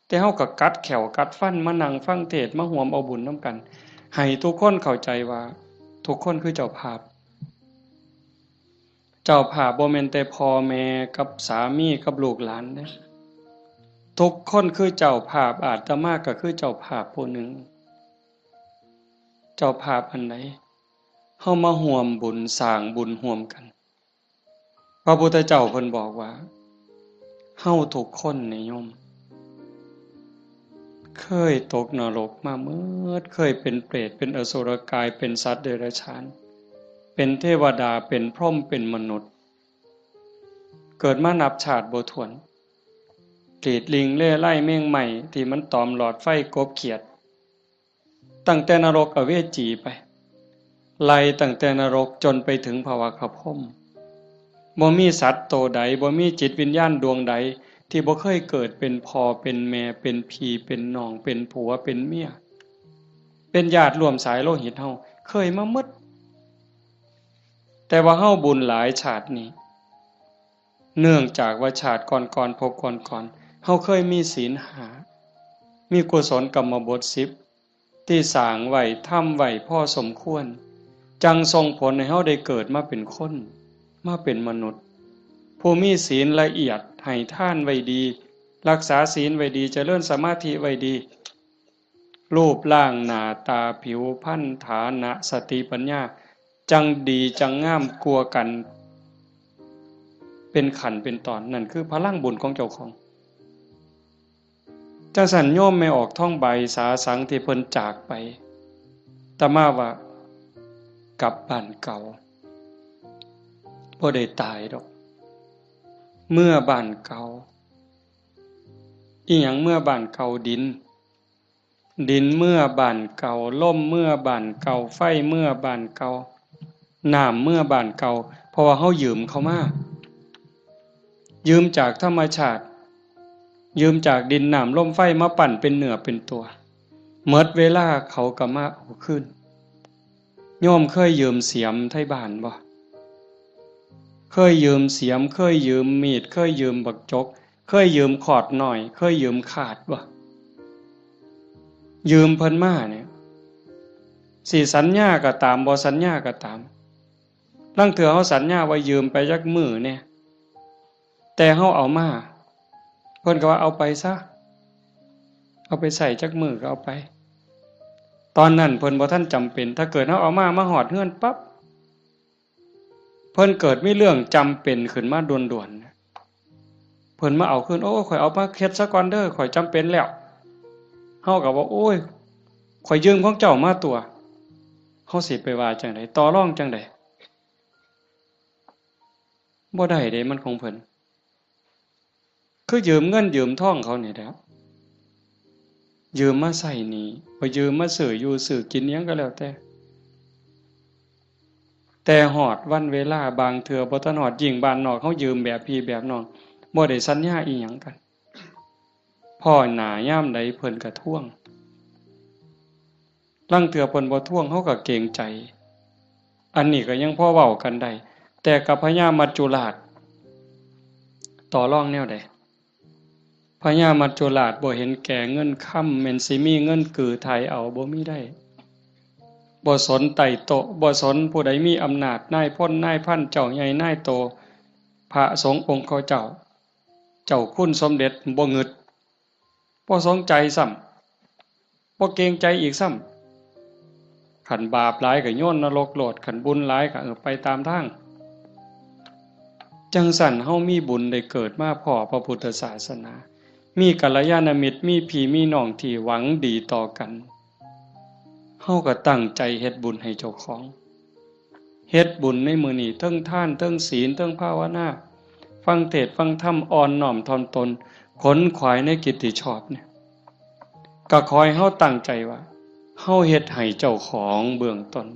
แต่เฮาก็กัดแข้วกัดฟันมานั่งฟังเทศน์ มาร่วมเอาบุญนำกัน ให้ทุกคนเข้าใจว่าทุกคนคือเจ้าภาพ เจ้าภาพบ่แม่นแต่พ่อแม่กับสามีกับลูกหลานเด้ ทุกคนคือเจ้าภาพ อาตมาก็คือเจ้าภาพผู้หนึ่ง เจ้าภาพอันใด เฮามาร่วมบุญสร้างบุญร่วมกัน พระพุทธเจ้าเพิ่นบอกว่า เฮาทุกคนนี่โยม เคยตกนรกมาเมิด เคยเป็นเปรต เป็นอสุรกาย เป็นสัตว์เดรัจฉาน เป็นเทวดา เป็นพรหม เป็นมนุษย์ เกิดมานับชาติบ่ถ้วน กรีดลิงเล่ไล่แมงไหม้ที่มันตอมหลอดไฟกบเขียด ตั้งแต่นรกอเวจีไป ไล่ตั้งแต่นรกจนไปถึงภวคพรหม บ่มีสัตว์โตใด บ่มีจิตวิญญาณดวงใด ที่บ่เคยเกิดเป็นพ่อ เป็นแม่ เป็นพี่ เป็นน้อง เป็นผัว เป็นเมีย เป็นญาติร่วมสายโลหิตเฮา เคยมาหมด แต่ว่าเฮาบุญหลายชาตินี้ เนื่องจากว่าชาติก่อนๆ ภพก่อนๆ เฮาเคยมีศีลห้า มีกุศลกรรมบทสิบ ที่สร้างไว้ ทำไว้พอสมควร จั่งส่งผลให้เฮาได้เกิดมาเป็นคน มาเป็นมนุษย์ ผู้มีศีลละเอียด ให้ทานไว้ดี รักษาศีลไว้ดี เจริญสมาธิไว้ดี รูปร่างหน้าตาผิวพรรณ ฐานะ สติปัญญา จั่งดีจั่งงามกว่ากัน เป็นขั้นเป็นตอน นั่นคือพลังบุญของเจ้าของ จั่งซั้นโยมแม่ออกทองใบสาสังที่เพิ่นจากไป อาตมาว่า กลับบ้านเก่า บ่ได้ตายดอก เมือบ้านเก่า อิหยังเมือบ้านเก่า ดิน ดินเมือบ้านเก่า ลมเมือบ้านเก่า ไฟเมือบ้านเก่า น้ำเมือบ้านเก่า เพราะว่าเฮายืมเขามา ยืมจากธรรมชาติ ยืมจากดินน้ำลมไฟมาปั้นเป็นเนื้อเป็นตัว หมดเวลาเขาก็มาเอาคืน โยมเคยยืมเสียมไทบ้านบ่ เคยยืมเสียม เคยยืมมีด เคยยืมบักจก เคยยืมขอดน้อย เคยยืมขาดบ่ ยืมเพิ่นมาเนี่ย สิสัญญาก็ตาม บ่สัญญาก็ตาม ลางเทื่อเฮาสัญญาว่ายืมไปจักมื้อเนี่ย แต่เฮาเอามา เพิ่นก็ว่าเอาไปซะ เอาไปใช้จักมื้อก็เอาไป ตอนนั้นเพิ่นบ่ทันจำเป็น ถ้าเกิดเฮาเอามา มาฮอดเฮือนปั๊บ เพิ่นเกิดมีเรื่องจำเป็นขึ้นมาด่วนๆ เพิ่นมาเอาคืน โอ้ ข้อยเอามาเฮ็ดซะก่อนเด้อ ข้อยจำเป็นแล้ว เฮาก็ว่า โอ้ย ข้อยยืมของเจ้ามาตั๊ว เฮาสิไปว่าจั่งใด ต่อรองจั่งใด บ่ได้เด้ มันของเพิ่น คือยืมเงินยืมทองเขานี่แหละ ยืมมาใช้หนี้ บ่ยืมมาซื้ออยู่ซื้อกินอิหยังก็แล้วแต่ แต่ฮอดวันเวลาบางเทื่อบ่ทันฮอด ยิ่งบ้านนอกเฮายืมแบบพี่แบบน้อง บ่ได้สัญญาอิหยังกัน พ้อหน้ายามใดเพิ่นก็ทวง ลางเทื่อเพิ่นบ่ทวงเฮาก็เกรงใจ อันนี้ก็ยังพอเว้ากันได้ แต่กับพญามัจจุราช ต่อรองแนวใด พญามัจจุราชบ่เห็นแก่เงินคำ แม่นสิมีเงินกือไถ่เอา บ่มีได้ บ่สนไต่โต๊ะ บ่สนผู้ใดมีอำนาจ นายพลนายพัน เจ้าใหญ่นายโต พระสงฆ์องค์เขาเจ้า เจ้าคุณสมเด็จ บ่งึด บ่สนใจซ้ำ บ่เกรงใจอีกซ้ำ คันบาปหลายก็โยนนรกโลด คันบุญหลายก็ เออ ไปตามทาง จั่งซั้นเฮามีบุญได้เกิดมาพ้อพระพุทธศาสนา มีกัลยาณมิตร มีพี่มีน้องที่หวังดีต่อกัน เฮาก็ตั้งใจเฮ็ดบุญให้เจ้าของ เฮ็ดบุญในมื้อนี้ เทิงทาน เทิงศีล เทิงภาวนา ฟังเทศน์ฟังธรรม อ่อนน้อมถ่อมตน ขนขวายในกิตติชอบเนี่ย ก็ขอให้เฮาตั้งใจว่า เฮาเฮ็ดให้เจ้าของเบื้องต้น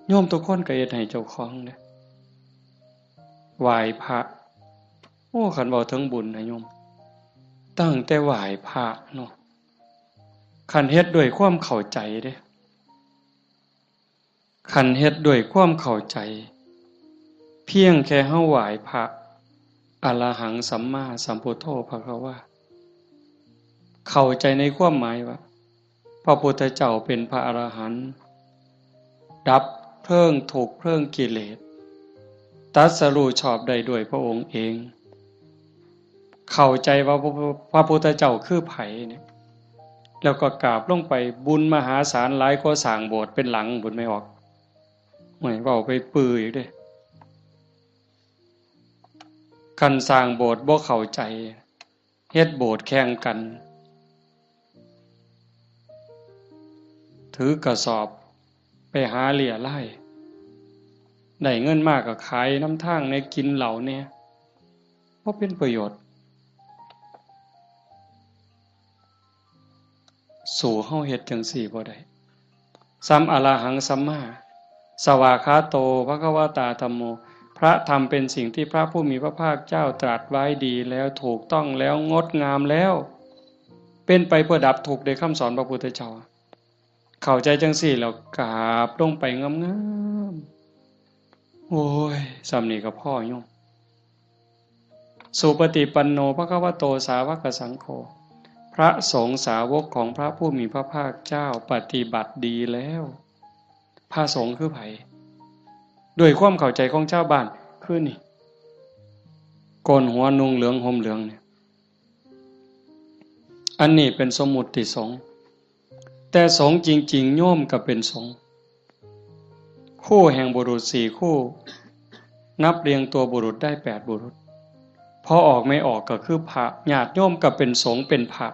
โยมทุกคนก็เฮ็ดให้เจ้าของเด้ ไหว้พระ โอ้ คันเว้าถึงบุญนะโยม ตั้งแต่ไหว้พระเนาะ คันเฮ็ดด้วยความเข้าใจเด้ คันเฮ็ดด้วยความเข้าใจ เพียงแค่เฮาไหว้พระ อะระหังสัมมาสัมพุทโธภะคะวา เข้าใจในความหมายว่า พระพุทธเจ้าเป็นพระอรหันต์ ดับเพลิงทุกข์เพลิงกิเลส ตรัสรู้ชอบได้ด้วยพระองค์เอง เข้าใจว่าพระ พระพุทธเจ้าคือไผเนี่ย แล้วก็กราบลงไป บุญมหาศาลหลายกว่าสร้างโบสถ์เป็นหลังพุ้น แม่ออก โอ้ย เว้าไปปื้ออีกเด้ คันสร้างโบสถ์บ่เข้าใจ เฮ็ดโบสถ์แข่งกัน ถือกระสอบไปหาเรี่ยไล่ ได้เงินมาก็ขายนำทางแหน่ กินเหล้าแหน่ บ่เป็นประโยชน์ สู้เฮาเฮ็ดจั่งซี้บ่ได้ ส่ำอะระหังสัมมา สวากขาโต ภะคะวะตา ธัมโม พระธรรมเป็นสิ่งที่พระผู้มีพระภาคเจ้าตรัสไว้ดีแล้ว ถูกต้องแล้ว งดงามแล้ว เป็นไปเพื่อดับทุกข์ ได้คำสอนพระพุทธเจ้า เข้าใจจั่งซี้แล้วกราบลงไปงามๆ โอ้ย ส่ำนี้ก็พอโยม สุปฏิปันโน ภะคะวะโต สาวกสังโฆ พระสงฆ์สาวกของพระผู้มีพระภาคเจ้าปฏิบัติดีแล้ว พระสงฆ์คือไผ ด้วยความเข้าใจของชาวบ้านคือนี่ โกนหัวนุ่งเหลืองห่มเหลืองเนี่ย อันนี้เป็นสมมุติสงฆ์ แต่สงฆ์จริงๆ โยมก็เป็นสงฆ์ คู่แห่งบุรุษสี่คู่ นับเรียงตัวบุรุษได้แปดบุรุษ พอออกไม่ออกก็คือพระ ญาติโยมก็เป็นสงฆ์เป็นพระ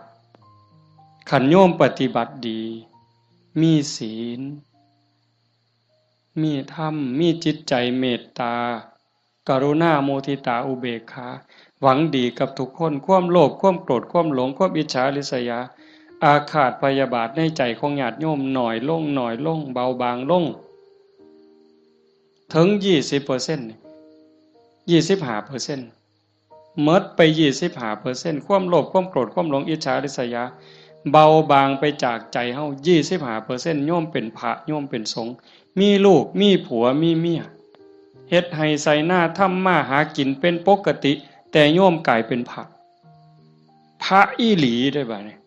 คันโยมปฏิบัติดี มีศีล มีธรรม มีจิตใจเมตตา กรุณา มุทิตา อุเบกขา หวังดีกับทุกคน ความโลภ ความโกรธ ความหลง ความอิจฉาริษยา อาฆาตพยาบาทในใจของญาติโยมน้อยลง น้อยลง เบาบางลง ถึงยี่สิบเปอร์เซ็นต์ ยี่สิบห้าเปอร์เซ็นต์ หมดไปยี่สิบห้าเปอร์เซ็นต์ ความโลภ ความโกรธ ความหลง อิจฉาริษยา เบาบางไปจากใจเฮา ยี่สิบห้าเปอร์เซ็นต์ โยมเป็นพระ โยมเป็นสงฆ์ มีลูก มีผัว มีเมีย เฮ็ดไฮ่ไถนา ทำมาหากินเป็นปกติ แต่โยมกลายเป็นพระ พระอีหลีได้บ่เนี่ย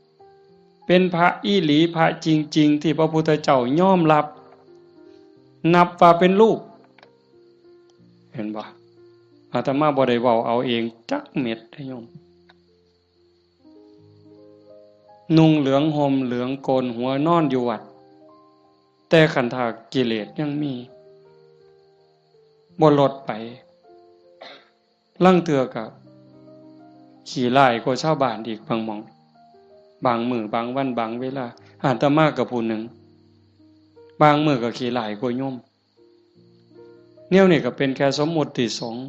เป็นพระอีหลี พระจริงๆ ที่พระพุทธเจ้ายอมรับ นับว่าเป็นลูก เห็นบ่ อาตมาบ่ได้เว้าเอาเองจักเม็ดเด้อโยม นุ่งเหลืองห่มเหลืองโกนหัวนอนอยู่วัด แต่คันถ้ากิเลสยังมี บ่ลดไป ลางเทื่อก็ขี้ร้ายกว่าชาวบ้านอีกบางหม่อง บางมื้อบางวันบางเวลา อาตมาก็ผู้หนึ่ง บางมื้อก็ขี้ร้ายกว่าโยม แนวนี้ก็เป็นแค่สมมุติสงฆ์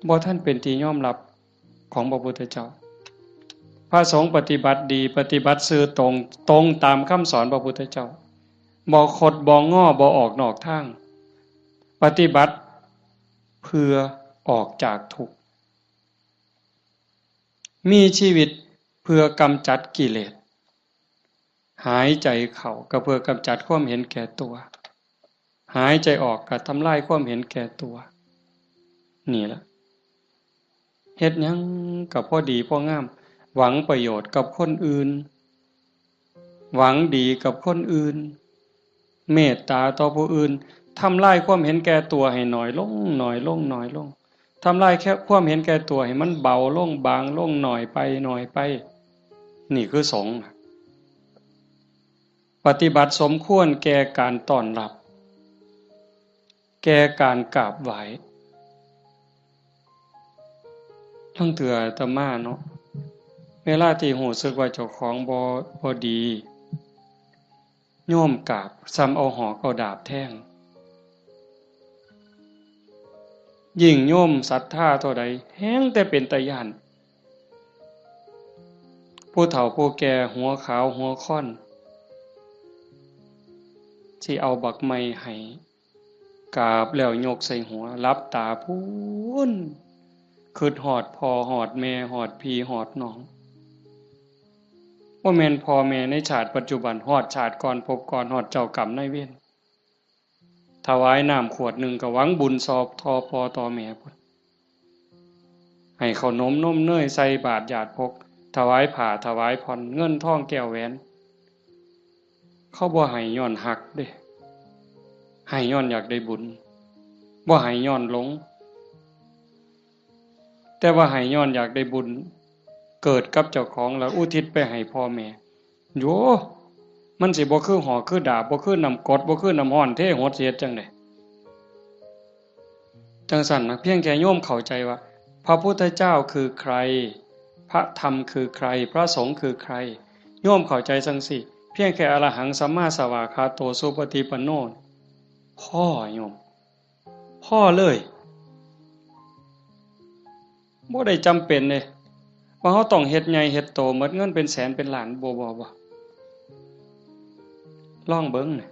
บ่ทันเป็นที่ยอมรับของพระพุทธเจ้า พระสงฆ์ปฏิบัติดี ปฏิบัติซื่อตรง ตรงตามคำสอนพระพุทธเจ้า บ่คดบ่งอ บ่ออกนอกทาง ปฏิบัติเพื่อออกจากทุกข์ มีชีวิตเพื่อกำจัดกิเลส หายใจเข้าก็เพื่อกำจัดความเห็นแก่ตัว หายใจออกก็ทำลายความเห็นแก่ตัว นี่ล่ะ เฮ็ดหยังก็พอดีพองาม หวังประโยชน์กับคนอื่น หวังดีกับคนอื่น เมตตาต่อผู้อื่น ทำลายความเห็นแก่ตัวให้น้อยลง น้อยลง น้อยลง ทำลายแค่ความเห็นแก่ตัวให้มันเบาลง บางลง น้อยไป น้อยไป นี่คือสงฆ์ ปฏิบัติสมควรแก่การต้อนรับ แก่การกราบไหว้ ลางเทื่ออาตมาเนาะ เวลาที่รู้สึกว่าเจ้าของบ่ บ่ดี โยมกราบ ส่ำเอาหอกเอาดาบแทง ยิ่งโยมศรัทธาเท่าใด แฮ่งแต่เป็นตาย้าน ผู้เฒ่าผู้แก่หัวขาวหัวค่อน สิเอาบักไม้ให้ กราบแล้วยกใส่หัว หลับตาพู้น คิดฮอดพ่อฮอดแม่ ฮอดพี่ฮอดน้อง บ่แม่นพ่อแม่ในชาติปัจจุบัน ฮอดชาติก่อนภพก่อน ฮอดเจ้ากรรมนายเวร ถวายน้ำขวดหนึ่งก็หวังบุญซอบต่อพ่อต่อแม่พุ้น ให้ข้าวหนมนมเนยใส่บาตรหยาดพก ถวายผ้าถวายผ่อน เงินทองแก้วแหวน เขาบ่ให้ย้อนฮักเด้ ให้ย้อนอยากได้บุญ บ่ให้ย้อนหลง แต่ว่าให้ย้อนอยากได้บุญ เกิดกับเจ้าของแล้วอุทิศไปให้พ่อแม่ โย มันสิบ่คือหอกคือดาบ บ่คือน้ำกรด บ่คือน้ำร้อนเทหด สิเฮ็ดจั่งใด จั่งซั้นนะ เพียงแค่โยมเข้าใจว่า พระพุทธเจ้าคือใคร พระธรรมคือใคร พระสงฆ์คือใคร โยมเข้าใจจั่งซี้ เพียงแค่อะระหังสัมมาสวากขาโต สุปฏิปันโน พอโยม พอเลย บ่ได้จำเป็นเด้ ว่าเราต้องเฮ็ดใหญ่เฮ็ดโต หมดเงินเป็นแสนเป็นล้าน บ่ บ่ บ่ ลองเบิ่งน่ะ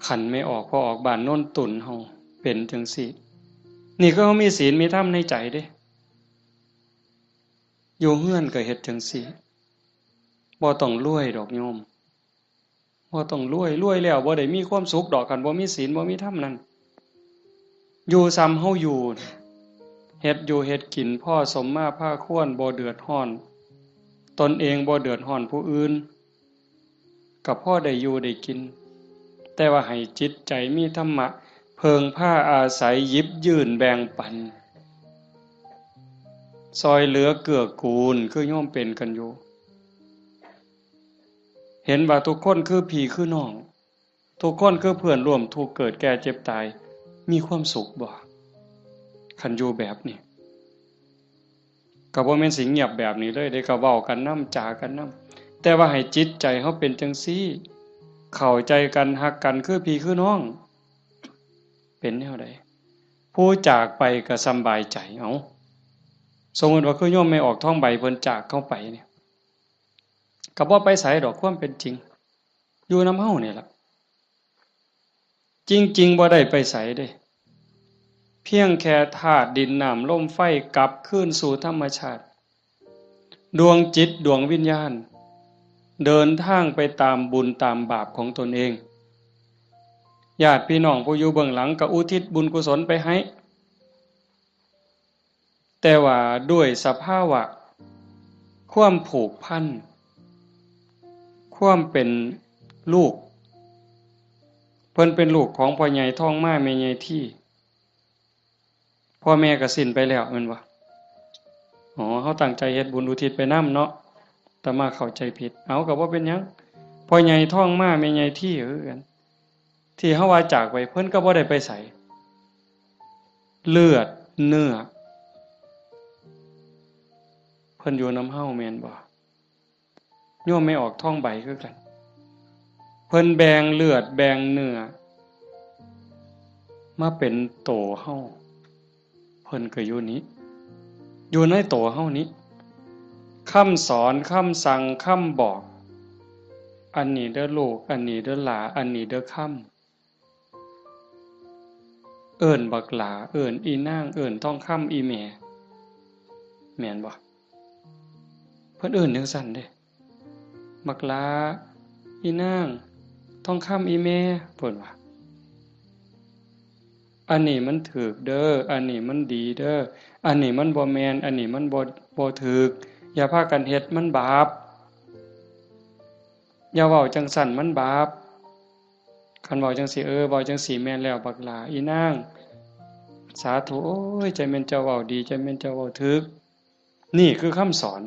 คันแม่ออกพ่อออกบ้านโนนตุ่นเฮาเป็นจั่งซี้ นี่คือเฮามีศีลมีธรรมในใจเด้ อยู่เฮือนก็เฮ็ดจั่งซี้ บ่ต้องรวยดอกโยม บ่ต้องรวย รวยแล้วบ่ได้มีความสุขดอก คันบ่มีศีลบ่มีธรรมนั่น อยู่ส่ำเฮาอยู่น่ะ เฮ็ดอยู่เฮ็ดกิน พอสมมาพาควร บ่เดือดร้อน ตนเองบ่เดือดร้อนผู้อื่น ก็พอได้อยู่ได้กิน แต่ว่าให้จิตใจมีธรรมะ เพิ่งพาอาศัย หยิบยื่นแบ่งปัน ซ่อยเหลือเกื้อกูล คือโยมเป็นกันอยู่ เห็นว่าทุกคนคือพี่คือน้อง ทุกคนคือเพื่อนร่วมทุกข์เกิดแก่เจ็บตาย มีความสุขบ่ คันอยู่แบบนี้ ก็บ่แม่นสิเงียบแบบนี้เลยเด้ ก็เว้ากันนำ จ๋ากันนำ แต่ว่าให้จิตใจเฮาเป็นจั่งซี้ เข้าใจกัน ฮักกันคือพี่คือน้อง เป็นแนวใด ผู้จากไปก็สำบายใจ เอ้า สมมุติว่าคือโยมแม่ออกทองใบเพิ่นจากเฮาไปเนี่ย ก็บ่ไปไสดอก ความเป็นจริง อยู่นำเฮานี่ล่ะ จริงๆ บ่ได้ไปไสเด้ เพียงแค่ธาตุดินน้ำลมไฟกลับคืนสู่ธรรมชาติ ดวงจิตดวงวิญญาณ เดินทางไปตามบุญตามบาปของตนเอง ญาติพี่น้องผู้อยู่เบื้องหลังก็อุทิศบุญกุศลไปให้ แต่ว่าด้วยสภาวะความผูกพัน ความเป็นลูก เพิ่นเป็นลูกของพ่อใหญ่ทองมา แม่ใหญ่ที พ่อแม่ก็สิ้นไปแล้วแม่นบ่ อ๋อ เฮาตั้งใจเฮ็ดบุญอุทิศไปนำเนาะ อาตมาเข้าใจผิด เอา ก็บ่เป็นหยัง พ่อใหญ่ทองมา แม่ใหญ่ทีคือกัน ที่เฮาว่าจากไป เพิ่นก็บ่ได้ไปไส เลือดเนื้อ เพิ่นอยู่นำเฮาแม่นบ่ โยมแม่ออกทองใบคือกัน เพิ่นแบ่งเลือดแบ่งเนื้อ มาเป็นโตเฮา เพิ่นก็อยู่นี้ อยู่ในโตเฮานี้ คำสอน คำสั่ง คำบอก อันนี้เด้อลูก อันนี้เด้อหลา อันนี้เด้อคำ เอิ้นบักหล้า เอิ้นอีนาง เอิ้นทองคำอีแม่ แม่นบ่ เพิ่นเอิ้นจั่งซั้นเด้ บักหล้า อีนาง ทองคำอีแม่ เพิ่นว่า อันนี้มันถูกเด้อ อันนี้มันดีเด้อ อันนี้มันบ่แม่น อันนี้มันบ่ บ่ถูก อย่าพากันเฮ็ด มันบาป อย่าเว้าจั่งซั้น มันบาป คันเว้าจั่งซี้ เออ เว้าจั่งซี้แม่นแล้ว บักหล้า อีนาง สาธุ โอ้ย จั่งแม่นเจ้าเว้าดี จั่งแม่นเจ้าเว้าถูก นี่คือคำสอน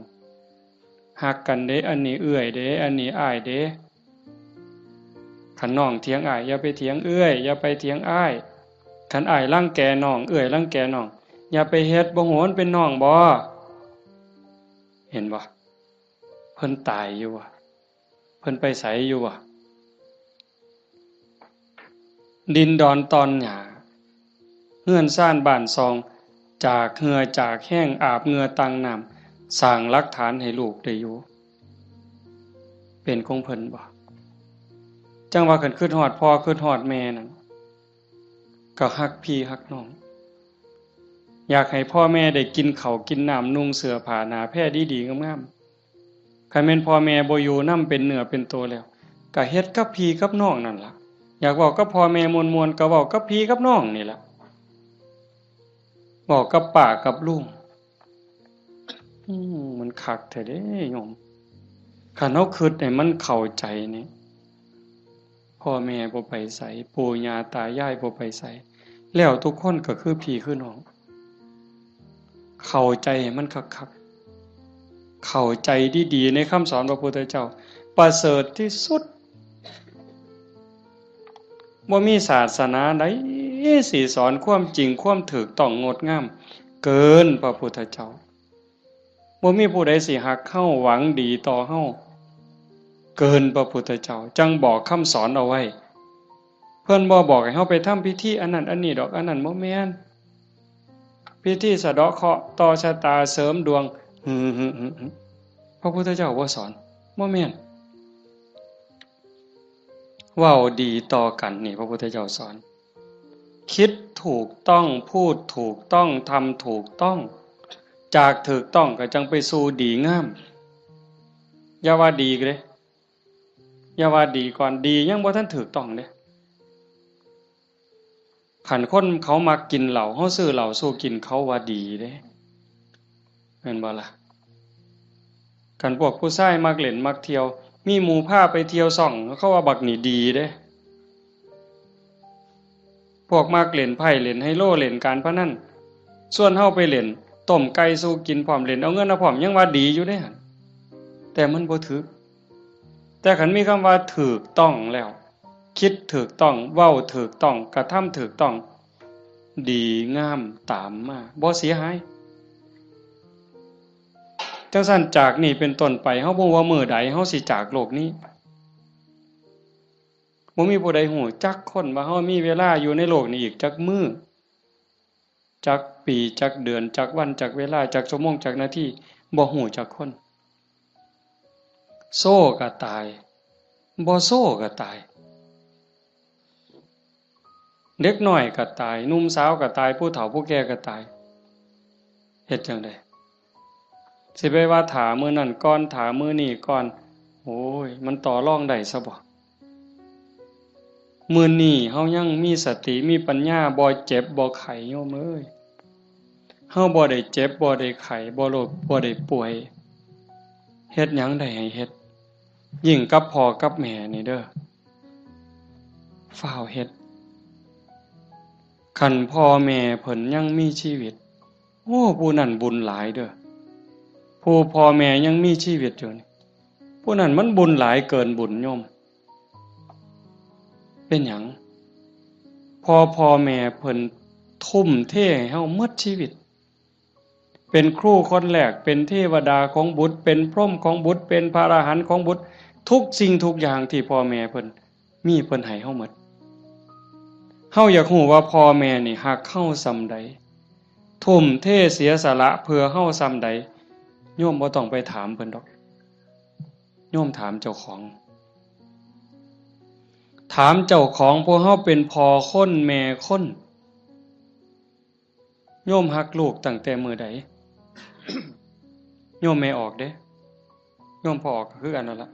ฮักกันเด้ อันนี้เอื้อยเด้ อันนี้อ้ายเด้ คันน้องเถียงอ้าย อย่าไปเถียงเอื้อย อย่าไปเถียงอ้าย คันอ้ายรังแกน้อง เอื้อยรังแกน้อง อย่าไปเฮ็ด บ่ฮู้มันเป็นน้องบ่ เห็นบ่ เพิ่นตายอยู่บ่ เพิ่นไปไสอยู่บ่ ดินดอนตอนหญ้า เฮือนซานบ้านซอง จากเหื่อจากแฮง อาบเหงื่อต่างน้ำ สร้างหลักฐานให้ลูกได้อยู่ เป็นของเพิ่นบ่ จั่งว่าคันคิดฮอดพ่อคิดฮอดแม่นั่น ก็ฮักพี่ฮักน้อง อยากให้พ่อแม่ได้กินข้าวกินน้ำ นุ่งเสื้อผ้าหน้าแพรดีๆ งามๆ คันแม่นพ่อแม่บ่อยู่นำเป็นเนื้อเป็นตัวแล้ว ก็เฮ็ดกับพี่กับน้องนั่นล่ะ อยากเว้ากับพ่อแม่ม่วนๆ ก็เว้ากับพี่กับน้องนี่ล่ะ เว้ากับป้ากับลุง อืม มันคักแท้เด้โยม คันเฮาคิดให้มันเข้าใจนี่ พ่อแม่บ่ไปไส ปู่ย่าตายายบ่ไปไส แล้วทุกคนก็คือพี่คือน้อง เข้าใจให้มันคักๆ เข้าใจดีๆ ในคำสอนพระพุทธเจ้า ประเสริฐที่สุด บ่มีศาสนาใดสิสอนความจริง ความถูกต้องงดงาม เกินพระพุทธเจ้า บ่มีผู้ใดสิฮักเฮา หวังดีต่อเฮา เกินพระพุทธเจ้า จั่งบอกคำสอนเอาไว้ เพิ่นบ่บอกให้เฮาไปทำพิธีอันนั้นอันนี้ดอก อันนั้นบ่แม่น พิธีสะเดาะเคราะห์ ต่อชะตา เสริมดวง หึ หึ หึ หึ พระพุทธเจ้าบ่สอน บ่แม่น เว้าดีต่อกันนี่ พระพุทธเจ้าสอน คิดถูกต้อง พูดถูกต้อง ทำถูกต้อง จากถูกต้องก็จั่งไปสู่ดีงาม อย่าว่าดีเด้ อย่าว่าดีก่อน ดียังบ่ทันถูกต้องเด้ คันคนเขามักกินเหล้า เฮาซื้อเหล้าสู่กิน เขาว่าดีเด้ แม่นบ่ล่ะ? คันพวกผู้ชายมักเล่นมักเที่ยว มีหมู่พาไปเที่ยวซ่อง เขาว่าบักนี่ดีเด้ พวกมักเล่นไพ่ เล่นไฮโล เล่นการพนัน ชวนเฮาไปเล่น ต้มไก่สู่กินพร้อม เล่นเอาเงินเอาพร้อม ยังว่าดีอยู่เด้หั่น แต่มันบ่ถืก แต่คันมีคำว่าถูกต้องแล้ว คิดถูกต้อง เว้าถูกต้อง กระทำถูกต้อง ดีงามตามมา บ่เสียหาย จั่งซั้นจากนี้เป็นต้นไป เฮาบ่ฮู้ว่ามื้อใดเฮาสิจากโลกนี้ บ่มีผู้ใดฮู้จักคนว่าเฮามีเวลาอยู่ในโลกนี้อีกจักมื้อ จักปี จักเดือน จักวัน จักเวลา จักชั่วโมง จักนาที บ่ฮู้จักคน โซก็ตาย บ่โซก็ตาย เด็กน้อยก็ตาย หนุ่มสาวก็ตาย ผู้เฒ่าผู้แก่ก็ตาย เฮ็ดจั่งใด สิไปว่าถ้ามื้อนั้นก่อน ถ้ามื้อนี้ก่อน โอ้ย มันต่อรองได้ซะบ่ มื้อนี้เฮายังมีสติ มีปัญญา บ่เจ็บ บ่ไข้ โยมเอ้ย เฮาบ่ได้เจ็บ บ่ได้ไข้ บ่โรค บ่ได้ป่วย เฮ็ดหยังได้ให้เฮ็ด ยิ่งกับพ่อกับแม่นี่เด้อ ฟ้าวเฮ็ด คันพ่อแม่เพิ่นยังมีชีวิต โอ้ ผู้นั้นบุญหลายเด้อ ผู้พ่อแม่ยังมีชีวิตอยู่นี่ ผู้นั้นมันบุญหลายเกินบุญโยม เป็นหยัง พ่อ พ่อแม่เพิ่นทุ่มเทให้เฮาหมดชีวิต เป็นครูคนแรก เป็นเทวดาของบุตร เป็นพรหมของบุตร เป็นพระอรหันต์ของบุตร ทุกสิ่งทุกอย่างที่พ่อแม่เพิ่นมี เพิ่นให้เฮาหมด เฮาอยากฮู้ว่าพ่อแม่นี่ฮักเฮาส่ำใด ทุ่มเทเสียสละเพื่อเฮาส่ำใด โยมบ่ต้องไปถามเพิ่นดอก โยมถามเจ้าของ ถามเจ้าของ พวกเฮาเป็นพ่อคนแม่คน โยมฮักลูกตั้งแต่มื้อใด โยมแม่ออกเด้ โยมพ่อออกก็คือกันนั่นล่ะ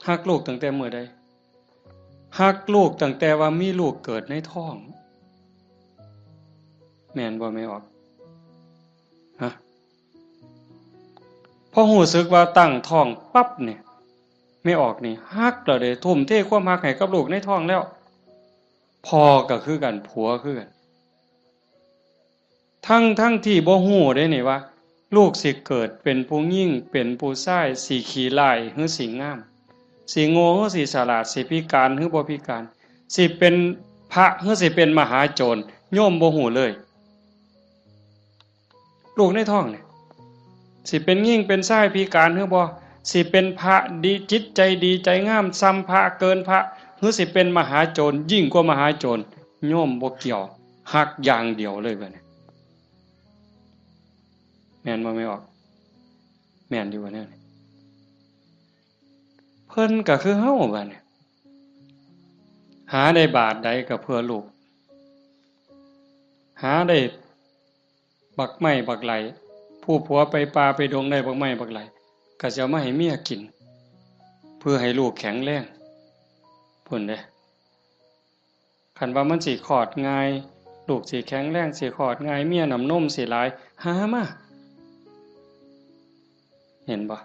ฮักลูกตั้งแต่มื้อใด ฮักลูกตั้งแต่ว่ามีลูกเกิดในท้อง แม่นบ่แม่ออก ฮะ พอรู้สึกว่าตั้งท้องปั๊บนี่ แม่ออกนี่ฮักแล้วเด้ ทุ่มเทความฮักให้กับลูกในท้องแล้ว พ่อก็คือกัน ผัวคือกัน ทั้งๆ ที่บ่ฮู้เด้นี่ว่า ลูกสิเกิดเป็นผู้หญิง เป็นผู้ชาย สิขี้ร้ายหรือสิงาม สิโง่หรือสิฉลาด สิพิการหรือบ่พิการ สิเป็นพระหรือสิเป็นมหาโจร โยมบ่ฮู้เลย ลูกในท้องนี่ สิเป็นหญิงเป็นชายพิการหรือบ่ สิเป็นพระดี จิตใจดีใจงามส่ำพระ เกินพระ หรือสิเป็นมหาโจร ยิ่งกว่ามหาโจร โยมบ่เกี่ยว ฮักอย่างเดียวเลยบัดนี้ แม่นบ่แม่ออก แม่นอยู่บ่แนวนี้ เพิ่นก็คือเฮาบัดนี้ หาได้บาทใดก็เพื่อลูก หาได้บักไม้บักไหล ผู้ผัวไปป่าไปดงได้บักไม้บักไหล ก็สิเอามาให้เมียกิน เพื่อให้ลูกแข็งแรง พุ้นเด้ คันว่ามันสิคลอดง่าย ลูกสิแข็งแรง สิคลอดง่าย เมียน้ำนมสิหลาย หามา เห็นบ่